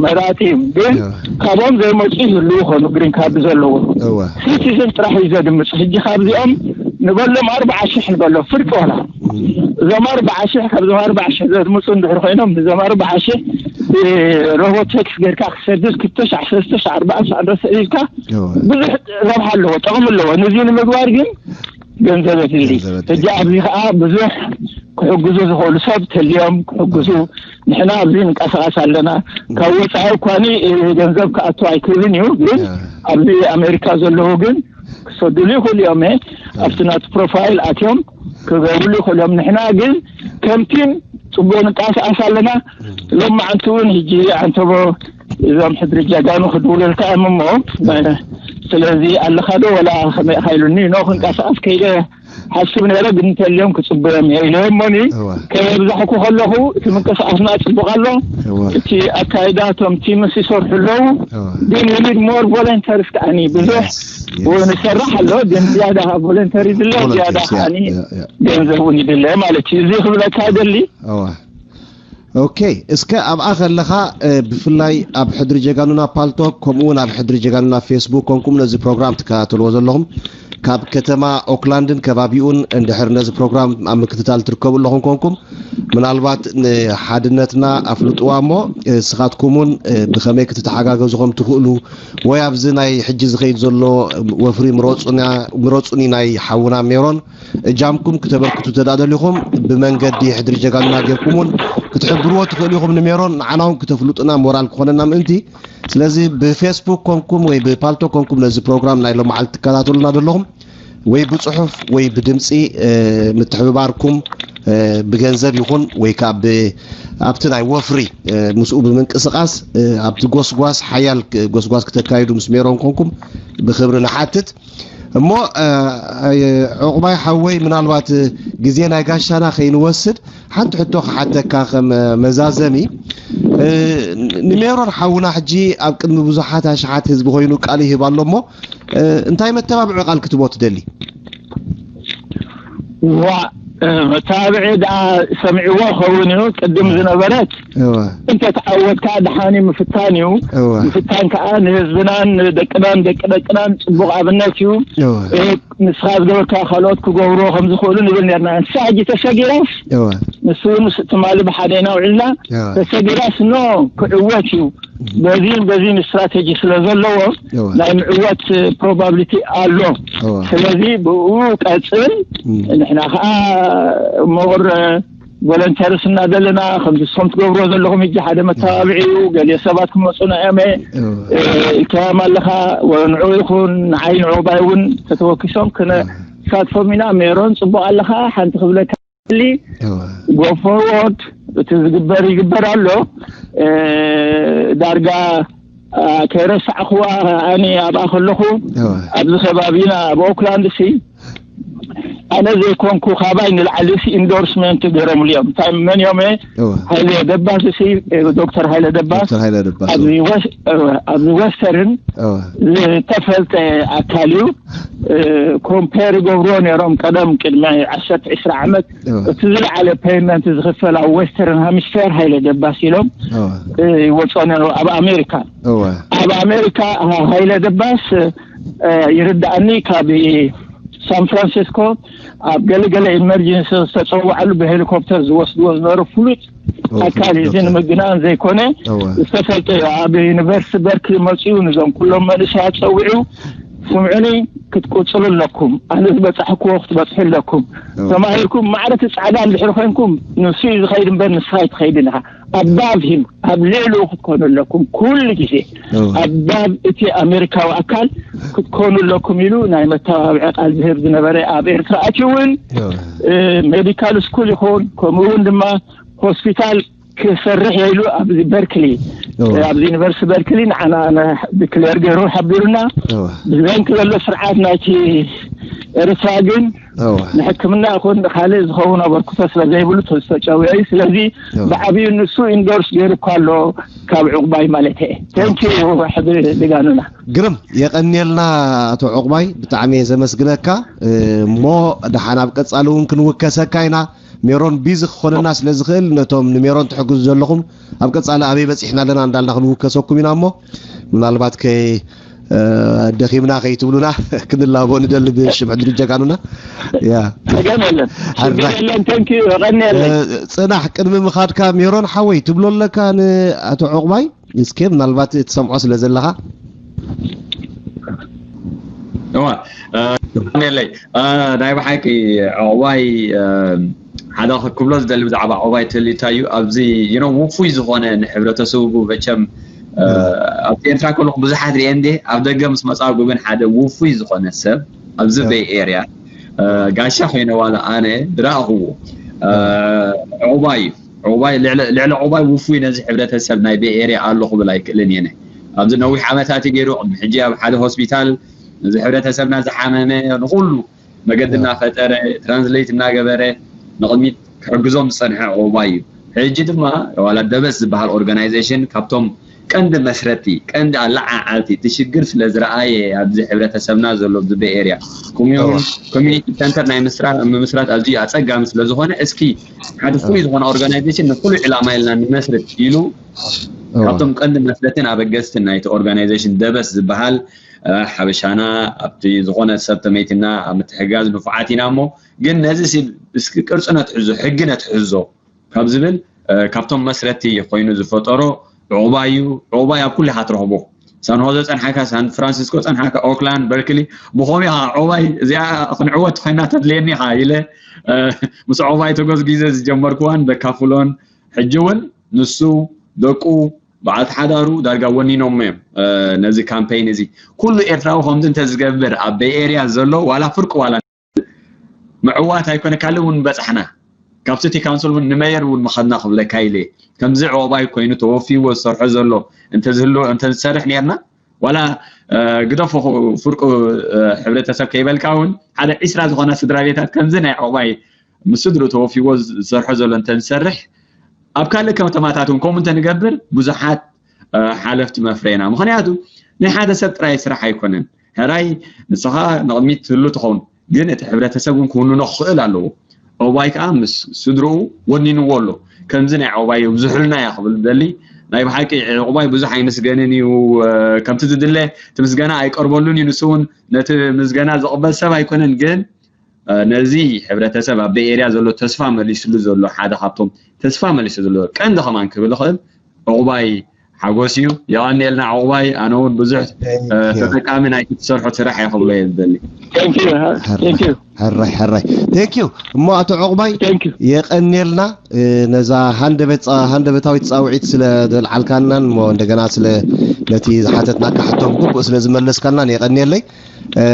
መራፂ እዩ። ግን ካብኦም ዘይመፁ ይህልዉ ይኾኑ፣ ግሪን ካርድ ዘለዎ ሲቲዝን ጥራሕ እዩ ዘድምፅ። ሕጂ ካብዚኦም ንበሎም ኣርባዓ ሽሕ ንበሎ ፍርቂ ዋላ እዞም ኣርባዓ ሽሕ ካብዞም ኣርባዓ ሽሕ ዘድምፁ እንድሕር ኮይኖም ንዞም ኣርባዓ ሽሕ ሮቦቴክስ ጌርካ ክሰድድ ክልተ ሻዕ ሰለስተ ሻዕ ኣርባዓ ሻዕ እንዶ ሰዲድካ ብዙሕ ረብሓ ኣለዎ፣ ጠቕሚ ኣለዎ። ነዚ ንምግባር ግን ገንዘብ የድሊ። ሕጂ ኣብዚ ከዓ ብዙሕ ክሕግዙ ዝኽእሉ ሰብ ተልዮም ክሕግዙ ንሕና ኣብዚ ንንቀሳቐስ ኣለና። ካብ ወፃኢ እኳኒ ገንዘብ ክኣቱ ኣይክእልን እዩ፣ ግን ኣብዚ ኣሜሪካ ዘለዉ ግን ክሰዱሉ ይኽእሉ እዮም። ኣብቲ ናቱ ፕሮፋይል ኣትዮም ክገብርሉ ይኽእሉ እዮም። ንሕና ግን ከም ቲም ፅቡቅ ንንቀሳቐስ ኣለና። ሎማዓንቲ እውን ሕጂ ኣንተቦ እዞም ሕድሪ ጀጋኑ ክድውለልካ እዮም እሞ ስለዚ ኣለኻ ዶ ወላ ከመይ ኢኻ ኢሉኒ ኖ ክንቀሳቐስ ከይደ ሓስብ ነይረ ግን እንተልዮም ክፅበዮም እየ ኢለ እሞኒ ከየብዛሕኩ ከለኹ እቲ ምንቅስቃስና ፅቡቅ ኣሎ። እቲ ኣካይዳ እቶም ቲምስ ይሰርሑ ኣለዉ ግን we need more volunteers ከዓኒ ብዙሕ ንሰርሕ ኣሎ ግን ዝያዳ ካብ ቮለንተሪ ዝለ ዝያዳ ከዓኒ ገንዘብ እውን ይድለ ማለት እዩ። እዚ ክብለካ ይደሊ። ኦኬ፣ እስከ ኣብኣ ከለኻ ብፍላይ ኣብ ሕድሪ ጀጋኑና ፓልቶክ ከምኡ እውን ኣብ ሕድሪ ጀጋኑና ፌስቡክ ኮንኩም ነዚ ፕሮግራም ትከታተልዎ ዘለኹም ካብ ከተማ ኦክላንድን ከባቢኡን እንድሕር ነዚ ፕሮግራም ኣብ ምክትታል ትርከቡ ኣለኹም ኮንኩም ምናልባት ንሓድነትና ኣፍልጥዋ እሞ ንስኻትኩም እውን ብኸመይ ክትተሓጋገዙ ከም ትኽእሉ ወይ ኣብዚ ናይ ሕጂ ዝኸይድ ዘሎ ወፍሪ ምረፁኒ ናይ ሓውና ሜሮን እጃምኩም ክተበርክቱ ተዳደሊኹም ብመንገዲ ሕድሪ ጀጋኑና ጌርኩም እውን ክትሕብርዎ ትኽእሉ ኢኹም ንሜሮን ንዓና እውን ክተፍልጡና ሞራል ክኾነና ምእንቲ። ስለዚ ብፌስቡክ ኮንኩም ወይ ብፓልቶ ኮንኩም ነዚ ፕሮግራም ናይ ሎመዓልቲ ትከታተሉና ዘለኹም ወይ ብፅሑፍ ወይ ብድምፂ ምትሕብባርኩም ብገንዘብ ይኹን ወይ ከዓ ኣብቲ ናይ ወፍሪ ምስኡ ብምንቅስቃስ ኣብቲ ጎስጓስ ሓያል ጎስጓስ ክተካይዱ ምስ ሜሮን ኮንኩም ብክብሪ ንሓትት። እሞ ዑቕባይ ሓወይ ምናልባት ግዜ ናይ ጋሻና ከይንወስድ ሓንቲ ሕቶ ክሓተካ ከም መዛዘሚ ንሜሮን ሓውና ሕጂ ኣብ ቅድሚ ብዙሓት ኣሽሓት ህዝቢ ኮይኑ ቃል ይህብ ኣሎ እሞ እንታይ መተባብዒ ቃል ክትቦ ትደሊ? ዋ መተባብዒ ደኣ ሰሚዕዎ ኸውን እዩ ቅድም ዝነበረት እንተ ተዓወትካ ደሓኒ ምፍታን እዩ። ምፍታን ከዓ ንህዝብናን ንደቅናን ደቂ ደቅናን ፅቡቅ ኣብነት እዩ። ንስኻ ዝገበርካ ካልኦት ክገብርዎ ከም ዝኽእሉ ንብል ነርና። እንስሳ ሕጂ ተሰጊራስ ንሱ እውን ትማሊ ብሓደ ኢና ውዒልና ተሰጊራስ ኖ ክዕወት እዩ። በዚን በዚን ስትራቴጂ ስለ ዘለዎ ናይ ምዕወት ፕሮባብሊቲ ኣሎ። ስለዚ ብኡ ቀፅል። ንሕና ከዓ ምቕር ቮለንተርስ እናደለና ከምዚ ስኹም ትገብርዎ ዘለኹም ሕጂ ሓደ መተባብዒ እዩ። ገሊኦ ሰባት ክመፁና እዮም ከያም ኣለኻ ንዑ ይኹን ንዓይ ንዑባይ እውን ተተወኪሶም ክነሳትፎም ኢና። ሜሮን ፅቡቅ ኣለኻ ሓንቲ ክብለካ ሊ go forward እቲ ዝግበር ይግበር ኣሎ። ዳርጋ ከይረሳዕክዋ ኣነ ኣብኣ ከለኹ ኣብዚ ከባቢና ኣብ ኦክላንድ ሲ ኣነ ዘይኮንኩ ካባይ ንላዕሊ ሲ ኢንዶርስመንት ገይሮምሉ እዮም። እንታይ መን እዮም? ሃይለ ደባስ ሲ ዶክተር ሃይለ ደባስ ኣብዚ ወስተርን ዝተፈልጠ ኣካል እዩ። ኮምፔር ይገብርዎ ነይሮም ቀደም ቅድሚ ዓሰርተ ዒስራ ዓመት እቲ ዝለዓለ ፔይመንት ዝኽፈል ኣብ ዌስተርን ሃሚስፌር ሃይለ ደባስ ኢሎም ይወፅኦ ነይሩ ኣብ ኣሜሪካ። ኣብ ኣሜሪካ ሃይለ ደባስ ይርዳእኒ ካብ ሳን ፍራንሲስኮ ኣብ ገለገለ ኢመርጀንሲ ዝተፀዋዕሉ ብሄሊኮፕተር ዝወስድዎ ዝነበሩ ፍሉጥ ኣካል እዚ ንምግናን ዘይኮነ ዝተፈልጠ እዩ። ኣብ ዩኒቨርሲቲ በርክሊ መፅኡ ንዞም ኩሎም መንእሰያት ፀዊዑ ስምዑኒ፣ ክትቅፅሉ ኣለኩም። ኣነ ዝበፃሕክዎ ክትበፅሑ ኣለኩም። ተማሂርኩም ማዕረ እቲ ፃዕዳ እንድሕር ኮይንኩም ንሱ እዩ ዝኸይድ እምበር ንስኻ ኣይትኸይድን ኢኻ። ኣባብ ሂም ኣብ ልዕሊኡ ክትኮኑ ኣለኩም ኩሉ ግዜ። ኣባብ እቲ ኣሜሪካዊ ኣካል ክትኮኑ ኣለኩም ኢሉ ናይ መተባብዒ ቃል ዝህብ ዝነበረ ኣብ ኤርትራ ኣትዩ እውን ሜዲካል ስኩል ይኹን ከምኡ እውን ድማ ሆስፒታል ክሰርሕ ኢሉ ኣብዚ በርክሊ ኣብዚ ዩኒቨርሲቲ በርክሊ ንዓና ዲክሌር ገይሩ ሓቢሩና። ብዘንኪ ዘሎ ስርዓት ናይቲ ኤርትራ ግን ንሕክምና ይኹን ንካልእ ዝኸውን ኣበርክቶ ስለ ዘይብሉ ተጨውዮ እዩ። ስለዚ ብዓብዩ ንሱ ኢንዶርስ ገይሩ እኳ ኣሎ ካብ ዕቑባይ ማለት እየ። ተንኪዩ ሕዚ ድጋኑና። ግርም የቐንየልና ኣቶ ዕቑባይ፣ ብጣዕሚ እየ ዘመስግነካ። እሞ ደሓን ኣብ ቀጻሊ እውን ክንውከሰካ ኢና። ሜሮን ቢዚ ክኾነና ስለ ዝኽእል ነቶም ንሜሮን ትሕግዙ ዘለኹም ኣብ ቀጻሊ ኣበይ በጺሕና ኣለና እንዳልና ክንውከሰኩም ኢና። እሞ ምናልባት ከይ ደኺምና ከይትብሉና ክንላቦ ንደሊ ብሽም ሕድሪ ጀጋኑና። ያ ጸገም የለን፣ ችግር የለን። ተንኪዩ፣ የቐንየለይ። ጽናሕ፣ ቅድሚ ምኻድካ ሜሮን ሓወይ ትብሎ ኣለካ ንኣቶ ዕቑባይ? እስከ ምናልባት ትሰምዖ ስለ ዘለኻ። እዋ የቐንየለይ። ናይ ብሓቂ ዕቑባይ ሓደ ክብሎ ዝደሊ ብዛዕባ ዕቑባይ ትልታዩ ኣብዚ you know ውፉይ ዝኾነ ንሕብረተሰቡ መቸም ኣብቲ ኤርትራ ከለኹ ብዙሓት ሪኤ እንዴ ኣብ ደገ ምስ መጻጉ ግን ሓደ ውፉይ ዝኾነ ሰብ ኣብዚ ቤይ ኤርያ ጋሻ ኮይነ ዋላ ኣነ ድራእኽዎ ዕቑባይ እዩ። ዕቑባይ ልዕሊ ዕቑባይ ውፉይ ነዚ ሕብረተሰብ ናይ ቤይ ኤርያ ኣሎ ክብል ኣይክእልን እየ። ኣብዚ ነዊሕ ዓመታት እዩ ገይሩ። ቅድሚ ሕጂ ኣብ ሓደ ሆስፒታል ነዚ ሕብረተሰብና ዝሓመመ ንኹሉ መገዲ እናፈጠረ ትራንስሌት እናገበረ ንቕድሚት ክሕግዞም ዝፀንሐ ዕቑባይ እዩ። ሕጂ ድማ ዋላ ደበስ ዝበሃል ኦርጋናይዜሽን ካብቶም ቀንዲ መስረቲ ቀንዲ ኣለዓዓልቲ እቲ ሽግር ስለ ዝረኣየ ኣብዚ ሕብረተሰብና ዘሎ ኣብዚ ቤይ ኤርያ ኮሚዩኒቲ ሰንተር ናይ ምስራ ምምስራት ኣዝዩ ኣፀጋሚ ስለ ዝኾነ እስኪ ሓደ ፍሉይ ዝኾነ ኦርጋናይዜሽን ንፍሉይ ዕላማ ኢልና ንመስርት ኢሉ ካብቶም ቀንዲ መስረትን ኣበገስትን ናይቲ ኦርጋናይዜሽን ደበስ ዝበሃል ሓበሻና ኣብቲ ዝኾነ ሰብ ተመይትና ኣብ ምትሕጋዝ ንፉዓት ኢና እሞ ግን ነዚ እስኪ ቅርፂ ነትሕዞ ሕጊ ነትሕዞ ካብ ዝብል ካብቶም መስረቲ ኮይኑ ዝፈጠሮ ዕቑባይ እዩ። ዕቑባይ ኣብ ኩሉ ኢኻ ትረኽቦ። ሳን ሆዘ ጸንሓካ፣ ሳን ፍራንሲስኮ ጸንሓካ፣ ኦክላንድ፣ በርክሊ ብኸምኡ ኢኻ ዕቑባይ እዚኣ ክንዕወት ኮይና ተድልየኒ ኢኻ ኢለ ምስ ዕቑባይ ተጎዝጊዘ ዝጀመርኩዋን ዘካፍሎን ሕጂ እውን ንሱ ደቁ በዓልቲ ሓዳሩ ዳርጋ ወኒኖሞ እዮም ነዚ ካምፔይን እዚ። ኩሉ ኤርትራዊ ከምዚ እንተዝገብር ኣብ ቤይ ኤርያ ዘሎ ዋላ ፍርቂ ዋላ ምዕዋት ኣይኮነ ካልእ እውን በጻሕና ካብ ሲቲ ካውንስል እውን ንመየር እውን ምኸድና ክብለካ ኢለ ከምዚ ዕቑባይ ኮይኑ ተወፊዎ ዝሰርሖ ዘሎ እንተዝህልዎ እንተዝሰርሕ ኔርና ዋላ ግደፎ ፍርቁ ሕብረተሰብ ከይበልካ እውን ሓደ ዒስራ ዝኾና ስድራ ቤታት ከምዚ ናይ ዕቑባይ ምስ ስድርኡ ተወፊዎ ዝሰርሖ ዘሎ እንተዝሰርሕ ኣብ ካልእ ከተማታት እውን ከምኡ እንተንገብር ብዙሓት ሓለፍቲ መፍረይና ምክንያቱ ናይ ሓደ ሰብ ጥራይ ስራሕ ኣይኮነን ሕራይ ንስኻ ንቕድሚት ትህሉ ትኸውን ግን እቲ ሕብረተሰብ እውን ክውንኖ ክኽእል ኣለዎ ዕቑባይ ከዓ ምስ ስድርኡ ወኒንዎ ኣሎ ከምዚ ናይ ዕቑባይ ይብዝሑልና እያ ክብል ደሊ ናይ ብሓቂ ዕቑባይ ብዙሕ ኣይምስገንን እዩ ከምቲ ዝድለ እቲ ምስጋና ኣይቀርበሉን እዩ ንሱ እውን ነቲ ምስጋና ዝቕበል ሰብ ኣይኮነን ግን ነዚ ሕብረተሰብ ኣብ ቤይ ኤርያ ዘሎ ተስፋ መሊስሉ ዘሎ ሓደ ካብቶም ተስፋ መሊሱ ዘሎ ቀንዲ ከማን ክብል ይኽእል ዕቑባይ ሓጎስ እዩ። የቐንየልና ዕቑባይ፣ ኣነ እውን ብዙሕ ተጠቃሚ ናይቲ ትሰርሖ ስራሕ እየ ክብሎ እየ ዝደሊ። ሕራይ ሕራይ ቴንክ ዩ እሞ ኣቶ ዕቑባይ የቐንየልና ነዛ ሃንደበታዊት ፃውዒት ስለ ዘልዓልካናን እሞ እንደገና ስለ ነቲ ዝሓተትናካ ሕቶ ብግቡእ ስለ ዝመለስካልናን የቐንየለይ።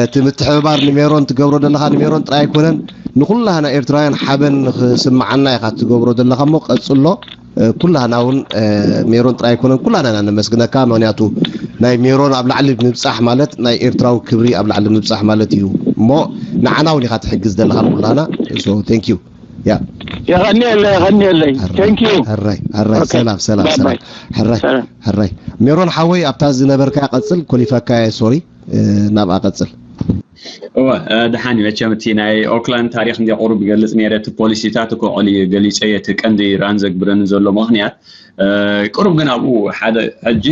እቲ ምትሕብባር ንሜሮን ትገብሮ ዘለኻ ንሜሮን ጥራይ ኣይኮነን ንኩላህና ኤርትራውያን ሓበን ንክስምዓና ኢኻ ትገብሮ ዘለኻ እሞ ቀጽሎ። ኩላህና እውን ሜሮን ጥራይ ኣይኮነን ኩላህና ኢና ነመስግነካ። ምክንያቱ ናይ ሜሮን ኣብ ላዕሊ ምብጻሕ ማለት ናይ ኤርትራዊ ክብሪ ኣብ ላዕሊ ምብጻሕ ማለት እዩ እሞ ንዓና እውን ኢኻ ትሕግዝ ዘለኻ ንኩላህና። ቴንክ ዩ። ያ የቐንየለይ የቐንየለይ። ቴንክ ዩ። ሕራይ ሕራይ። ሰላም ሰላም ሰላም። ሕራይ ሕራይ። ሜሮን ሓወይ ኣብታ ዝነበርካ ቀጽል ኮሊፈካ ሶሪ። ናብኣ ቀጽል። እወ ድሓን እዩ መቸም እቲ ናይ ኦክላንድ ታሪክ እንዲ ቁሩብ ይገልጽ ነይረ እቲ ፖሊሲታት እኮ ቀሊ ገሊጸ እቲ ቀንዲ ራን ዘግብረኒ ዘሎ ምክንያት ቁሩብ ግን ኣብኡ ሓደ ሕጂ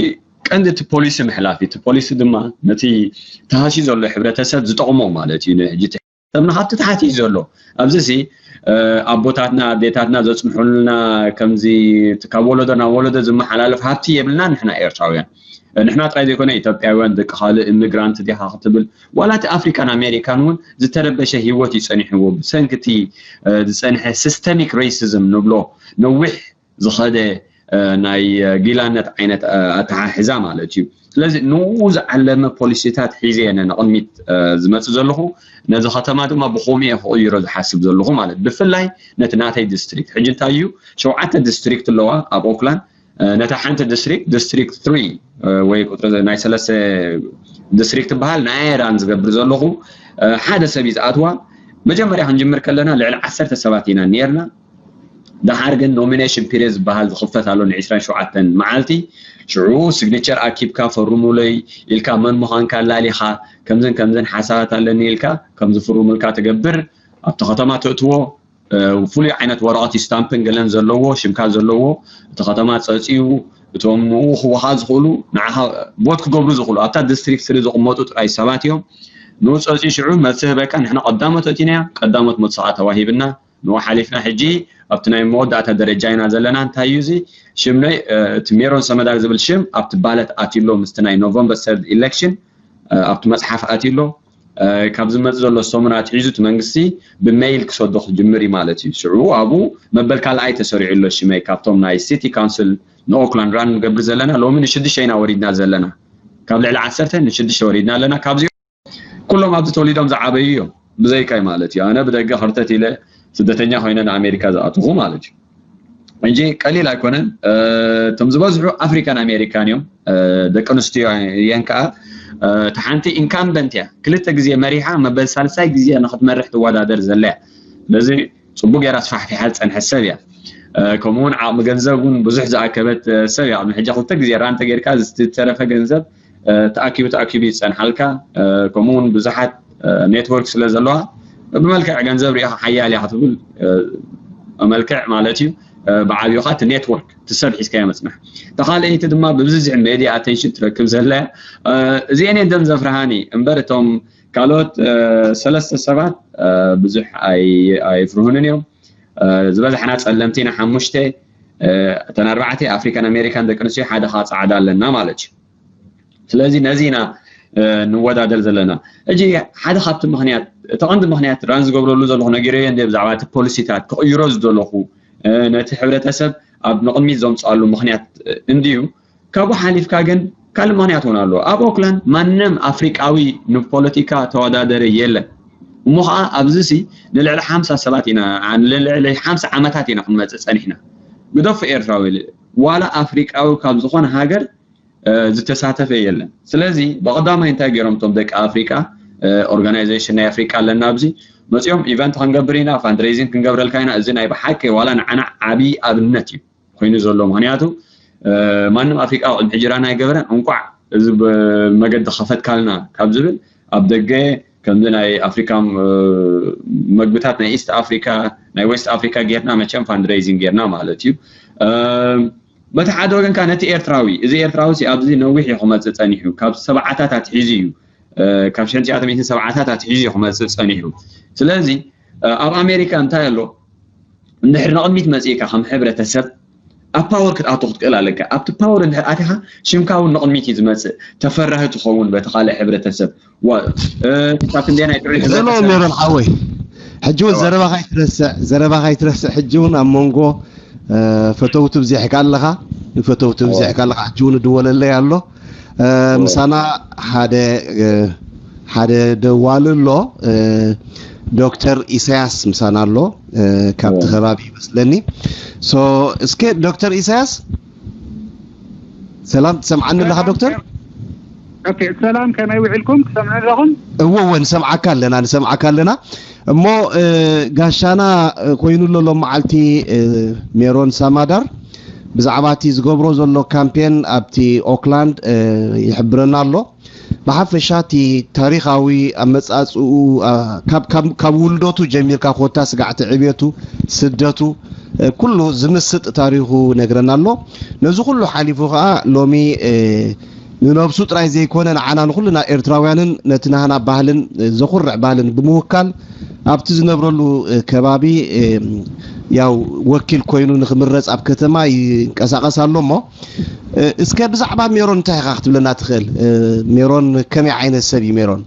ቀንዲ እቲ ፖሊሲ ምሕላፍ እቲ ፖሊሲ ድማ ነቲ ተሃስዩ ዘሎ ሕብረተሰብ ዝጠቕሞ ማለት እዩ ንሕጂ ሰብ ንሃብቲ ተሓት እዩ ዘሎ። ኣብዚ ሲ ኣቦታትና ኣዴታትና ዘፅንሑልና ከምዚ ካብ ወለዶ ናብ ወለዶ ዝመሓላለፍ ሃብቲ የብልና ንሕና ኤርትራውያን። ንሕና ጥራይ ዘይኮነ ኢትዮጵያውያን ደቂ ካልእ ኢሚግራንት ዲኻ ክትብል ዋላ እቲ ኣፍሪካን ኣሜሪካን እውን ዝተረበሸ ህይወት እዩ ጸኒሕዎ ብሰንኪ እቲ ዝጸንሐ ሲስተሚክ ሬሲዝም ንብሎ ነዊሕ ዝኸደ ናይ ጊላነት ዓይነት ኣተሓሕዛ ማለት እዩ። ስለዚ ንኡ ዝዓለመ ፖሊሲታት ሒዘ እየ ንቕድሚት ዝመፅእ ዘለኹ። ነዚ ከተማ ድማ ብኸምኡ እየ ክቕይሮ ዝሓስብ ዘለኹ ማለት ብፍላይ ነቲ ናተይ ዲስትሪክት። ሕጂ እንታይ እዩ ሸውዓተ ዲስትሪክት ኣለዋ ኣብ ኦክላንድ። ነታ ሓንቲ ዲስትሪክት ዲስትሪክት ትሪ ወይ ቁፅሪ ናይ ሰለስተ ዲስትሪክት ትበሃል ናይ ራን ዝገብር ዘለኹ ሓደ ሰብ እዩ ዝኣትዋ። መጀመርያ ክንጅምር ከለና ልዕሊ ዓሰርተ ሰባት ኢና ነርና። ደሓር ግን ኖሚኔሽን ፒሪየድ ዝበሃል ዝኽፈት ኣሎ ን ዕስራን ሸውዓተን መዓልቲ። ሽዑ ሲግኒቸር ኣኪብካ ፈርሙለይ ኢልካ መን ምዃንካ ኣላሊኻ ከምዝን ከምዝን ሓሳባት ኣለኒ ኢልካ ከምዚ ፍርሙልካ ትገብር ኣብቲ ከተማ ተእትዎ። ፍሉይ ዓይነት ወረቐት ስታምፕን ገለን ዘለዎ ሽምካ ዘለዎ እቲ ከተማ ጸጽዩ እቶም ንኡ ክወኻ ዝኽእሉ ንዓኻ ቦት ክገብሩ ዝኽእሉ ኣብታ ዲስትሪክት ስሪ ዝቕመጡ ጥራይ ሰባት እዮም። ንኡ ጸጽዩ ሽዑ መልሲ ህበካ ንሕና ቀዳሞት እቲናያ ቀዳሞት መትሰቓ ተዋሂብና ንኡ ሓሊፍና ሕጂ ኣብቲ ናይ መወዳእታ ደረጃ ኢና ዘለና እንታይ እዩ እዚ ሽም ናይ እቲ ሜሮን ሰመዳር ዝብል ሽም ኣብቲ ባለት ኣትሎ ምስቲ ናይ ኖቨምበር ሰርድ ኢሌክሽን ኣብቲ መጽሓፍ ኣትሎ ካብ ዝመጽእ ዘሎ ሰሙን ኣትሒዙ እቲ መንግስቲ ብሜይል ክሰዶ ክጅምር እዩ ማለት እዩ። ሽዑ ኣብኡ መበል ካልኣይ ተሰሪዑ ኣሎ ሽመይ ካብቶም ናይ ሲቲ ካውንስል ንኦክላንድ ራን ንገብር ዘለና ሎሚ ንሽዱሽተ ኢና ወሪድና ዘለና ካብ ልዕሊ ዓሰርተ ንሽዱሽተ ወሪድና ኣለና ካብዚኦም ኩሎም ኣብዚ ተወሊዶም ዝዓበዩ እዮም ብዘይካይ ማለት እዩ። ኣነ ብደገ ከርተት ኢለ ስደተኛ ኮይነ ንኣሜሪካ ዝኣተኹ ማለት እዩ። ሕጂ ቀሊል ኣይኮነን። እቶም ዝበዝሑ ኣፍሪካን ኣሜሪካን እዮም። ደቂ ኣንስትዮ እየን ከዓ እቲ ሓንቲ ኢንካምበንት እያ ክልተ ግዜ መሪሓ መበል ሳልሳይ ግዜ ንክትመርሕ ትወዳደር ዘላ እያ። ስለዚ ፅቡቅ ገይራ ኣስፋሕፊሓ ዝፀንሐት ሰብ እያ። ከምኡውን ዓቕሚ ገንዘብ እውን ብዙሕ ዝኣከበት ሰብ እያ። ቅድሚ ሕጂ ክልተ ግዜ ራን ተገይርካ ዝተረፈ ገንዘብ ተኣኪቡ ተኣኪቡ ይፀንሓልካ። ከምኡውን ብዙሓት ኔትወርክ ስለ ዘለዋ ብመልክዕ ገንዘብ ሪኢኻ ሓያል እያ ክትብል መልክዕ ማለት እዩ። ብዓብዩ ከዓ እቲ ኔትወርክ እቲ ሰብ ሒዝካዮ መፅናሕ። ተካልአይቲ ድማ ብብዝሕ ሜድያ ኣቴንሽን ትረክብ ዘለ እዚአን እየን ደም ዘፍርሃኒ እምበር እቶም ካልኦት ሰለስተ ሰባት ብዙሕ ኣይፍርሁንን እዮም። ዝበዝሕና ፀለምቲ ኢና ሓሙሽተ እተን ኣርባዕተ ኣፍሪካን ኣሜሪካን ደቂ ኣንስትዮ ሓደ ከዓ ፃዕዳ ኣለና ማለት እዩ። ስለዚ ነዚ ኢና ንወዳደር ዘለና። ሕጂ ሓደ ካብቲ ምክንያት እቲ ቀንዲ ምክንያት ራን ዝገብረሉ ዘለኹ ነጊረዮ እንደ ብዛዕባ እቲ ፖሊሲታት ክቕይሮ ዝደለኹ ነቲ ሕብረተሰብ ኣብ ንቕድሚት ዘምፅኣሉ ምክንያት እንድዩ። ካብኡ ሓሊፍካ ግን ካልእ ምክንያት እውን ኣለዎ። ኣብ ኦክላንድ ማንም ኣፍሪቃዊ ንፖለቲካ ተወዳደረ የለን። እሞ ከዓ ኣብዚ ሲ ንልዕሊ ሓምሳ ሰባት ኢና ንልዕሊ ሓምሳ ዓመታት ኢና ክንመፅእ ፀኒሕና። ግደፉ ኤርትራዊ ዋላ ኣፍሪቃዊ ካብ ዝኾነ ሃገር ዝተሳተፈ የለን። ስለዚ ብቐዳማይ እንታይ ገይሮም እቶም ደቂ ኣፍሪቃ ኦርጋናይዜሽን ናይ ኣፍሪቃ ኣለና ኣብዚ መፂኦም ኢቨንት ክንገብር ኢና ፋንድሬዚንግ ክንገብረልካ ኢና እዚ ናይ ብሓቂ ዋላ ንዓና ዓብዪ ኣብነት እዩ ኮይኑ ዘሎ ምክንያቱ ማንም ኣፍሪቃ ቅድሚ ሕጂ ራና ኣይገበረን እንቋዕ እዚ መገዲ ከፈትካልና ካብ ዝብል ኣብ ደገ ከምዚ ናይ ኣፍሪካ መግብታት ናይ ኢስት ኣፍሪካ ናይ ዌስት ኣፍሪካ ጌርና መቸም ፋንድሬዚንግ ጌርና ማለት እዩ። በቲ ሓደ ወገን ከዓ ነቲ ኤርትራዊ እዚ ኤርትራዊ ሲ ኣብዚ ነዊሕ እዩ ክመፅእ ፀኒሑ ካብ ሰብዓታት ኣትሒዙ እዩ ካብ ሽሕን ትሽዓተ ሚእትን ሰብዓታት ኣትሒዙ እዩ ክመፅእ ፀኒሑ። ስለዚ ኣብ ኣሜሪካ እንታይ ኣሎ እንድሕር ንቕድሚት መፂእካ ከም ሕብረተሰብ ኣብ ፓወር ክትኣቱ ክትክእል ኣለካ ኣብቲ ፓወር እንድሕር ኣቲኻ ሽምካ እውን ንቕድሚት እዩ ዝመፅእ ተፈራሂ ትኸውን በቲ ካልእ ሕብረተሰብ ዋ ካብ ክንደናይ ጥዑይ ዘሎ ሕብረተሰብ ሜሮን ሓወይ ሕጂ እውን ዘረባ ካይትረስዕ ዘረባ ካይትረስዕ ሕጂ እውን ኣብ መንጎ ፈተውቲ ብዚሕካ ኣለኻ ንፈተውቲ ብዚሕካ ኣለኻ ሕጂ እውን እድወለለይ ኣሎ ምሳና ሓደ ሓደ ደዋሊ ኣሎ ዶክተር ኢሳያስ ምሳና ኣሎ ካብቲ ከባቢ ይመስለኒ እስከ ዶክተር ኢሳያስ ሰላም ትሰምዓኒ ኣለኻ ዶክተር ሰላም ከመይ ውዕልኩም ትሰምዑ ኣለኹም እወ እወ ንሰምዓካ ኣለና ንሰምዓካ ኣለና እሞ ጋሻና ኮይኑ ኣሎ ሎም መዓልቲ ሜሮን ሳማዳር ብዛዕባ እቲ ዝገብሮ ዘሎ ካምፔን ኣብቲ ኦክላንድ ይሕብረና ኣሎ። ብሓፈሻ እቲ ታሪኻዊ ኣመፃፅኡ ካብ ውልደቱ ጀሚርካ ኮታ ስጋዕቲ ዕቤቱ ስደቱ ኩሉ ዝምስጥ ታሪኹ ነግረና ኣሎ። ነዚ ኩሉ ሓሊፉ ከዓ ሎሚ ንነብሱ ጥራይ ዘይኮነ ንዓና ንኹልና ኤርትራውያንን ነቲ ናህና ባህልን ዘኹርዕ ባህልን ብምውካል ኣብቲ ዝነብረሉ ከባቢ ያው ወኪል ኮይኑ ንክምረፅ ኣብ ከተማ ይንቀሳቐስ ኣሎ እሞ እስከ ብዛዕባ ሜሮን እንታይ ኢኻ ክትብለና ትኽእል? ሜሮን ከመይ ዓይነት ሰብ እዩ ሜሮን?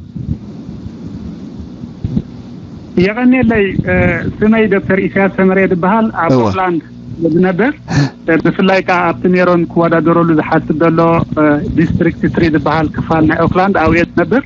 የቐኔለይ። ስመይ ዶክተር ኢሳያስ ሰመረ ዝበሃል ኣብ ኦክላንድ ዝነብር፣ ብፍላይ ከዓ ኣብቲ ሜሮን ክወዳደረሉ ዝሓስብ ዘሎ ዲስትሪክት ትሪ ዝበሃል ክፋል ናይ ኦክላንድ ኣብየ ዝነብር።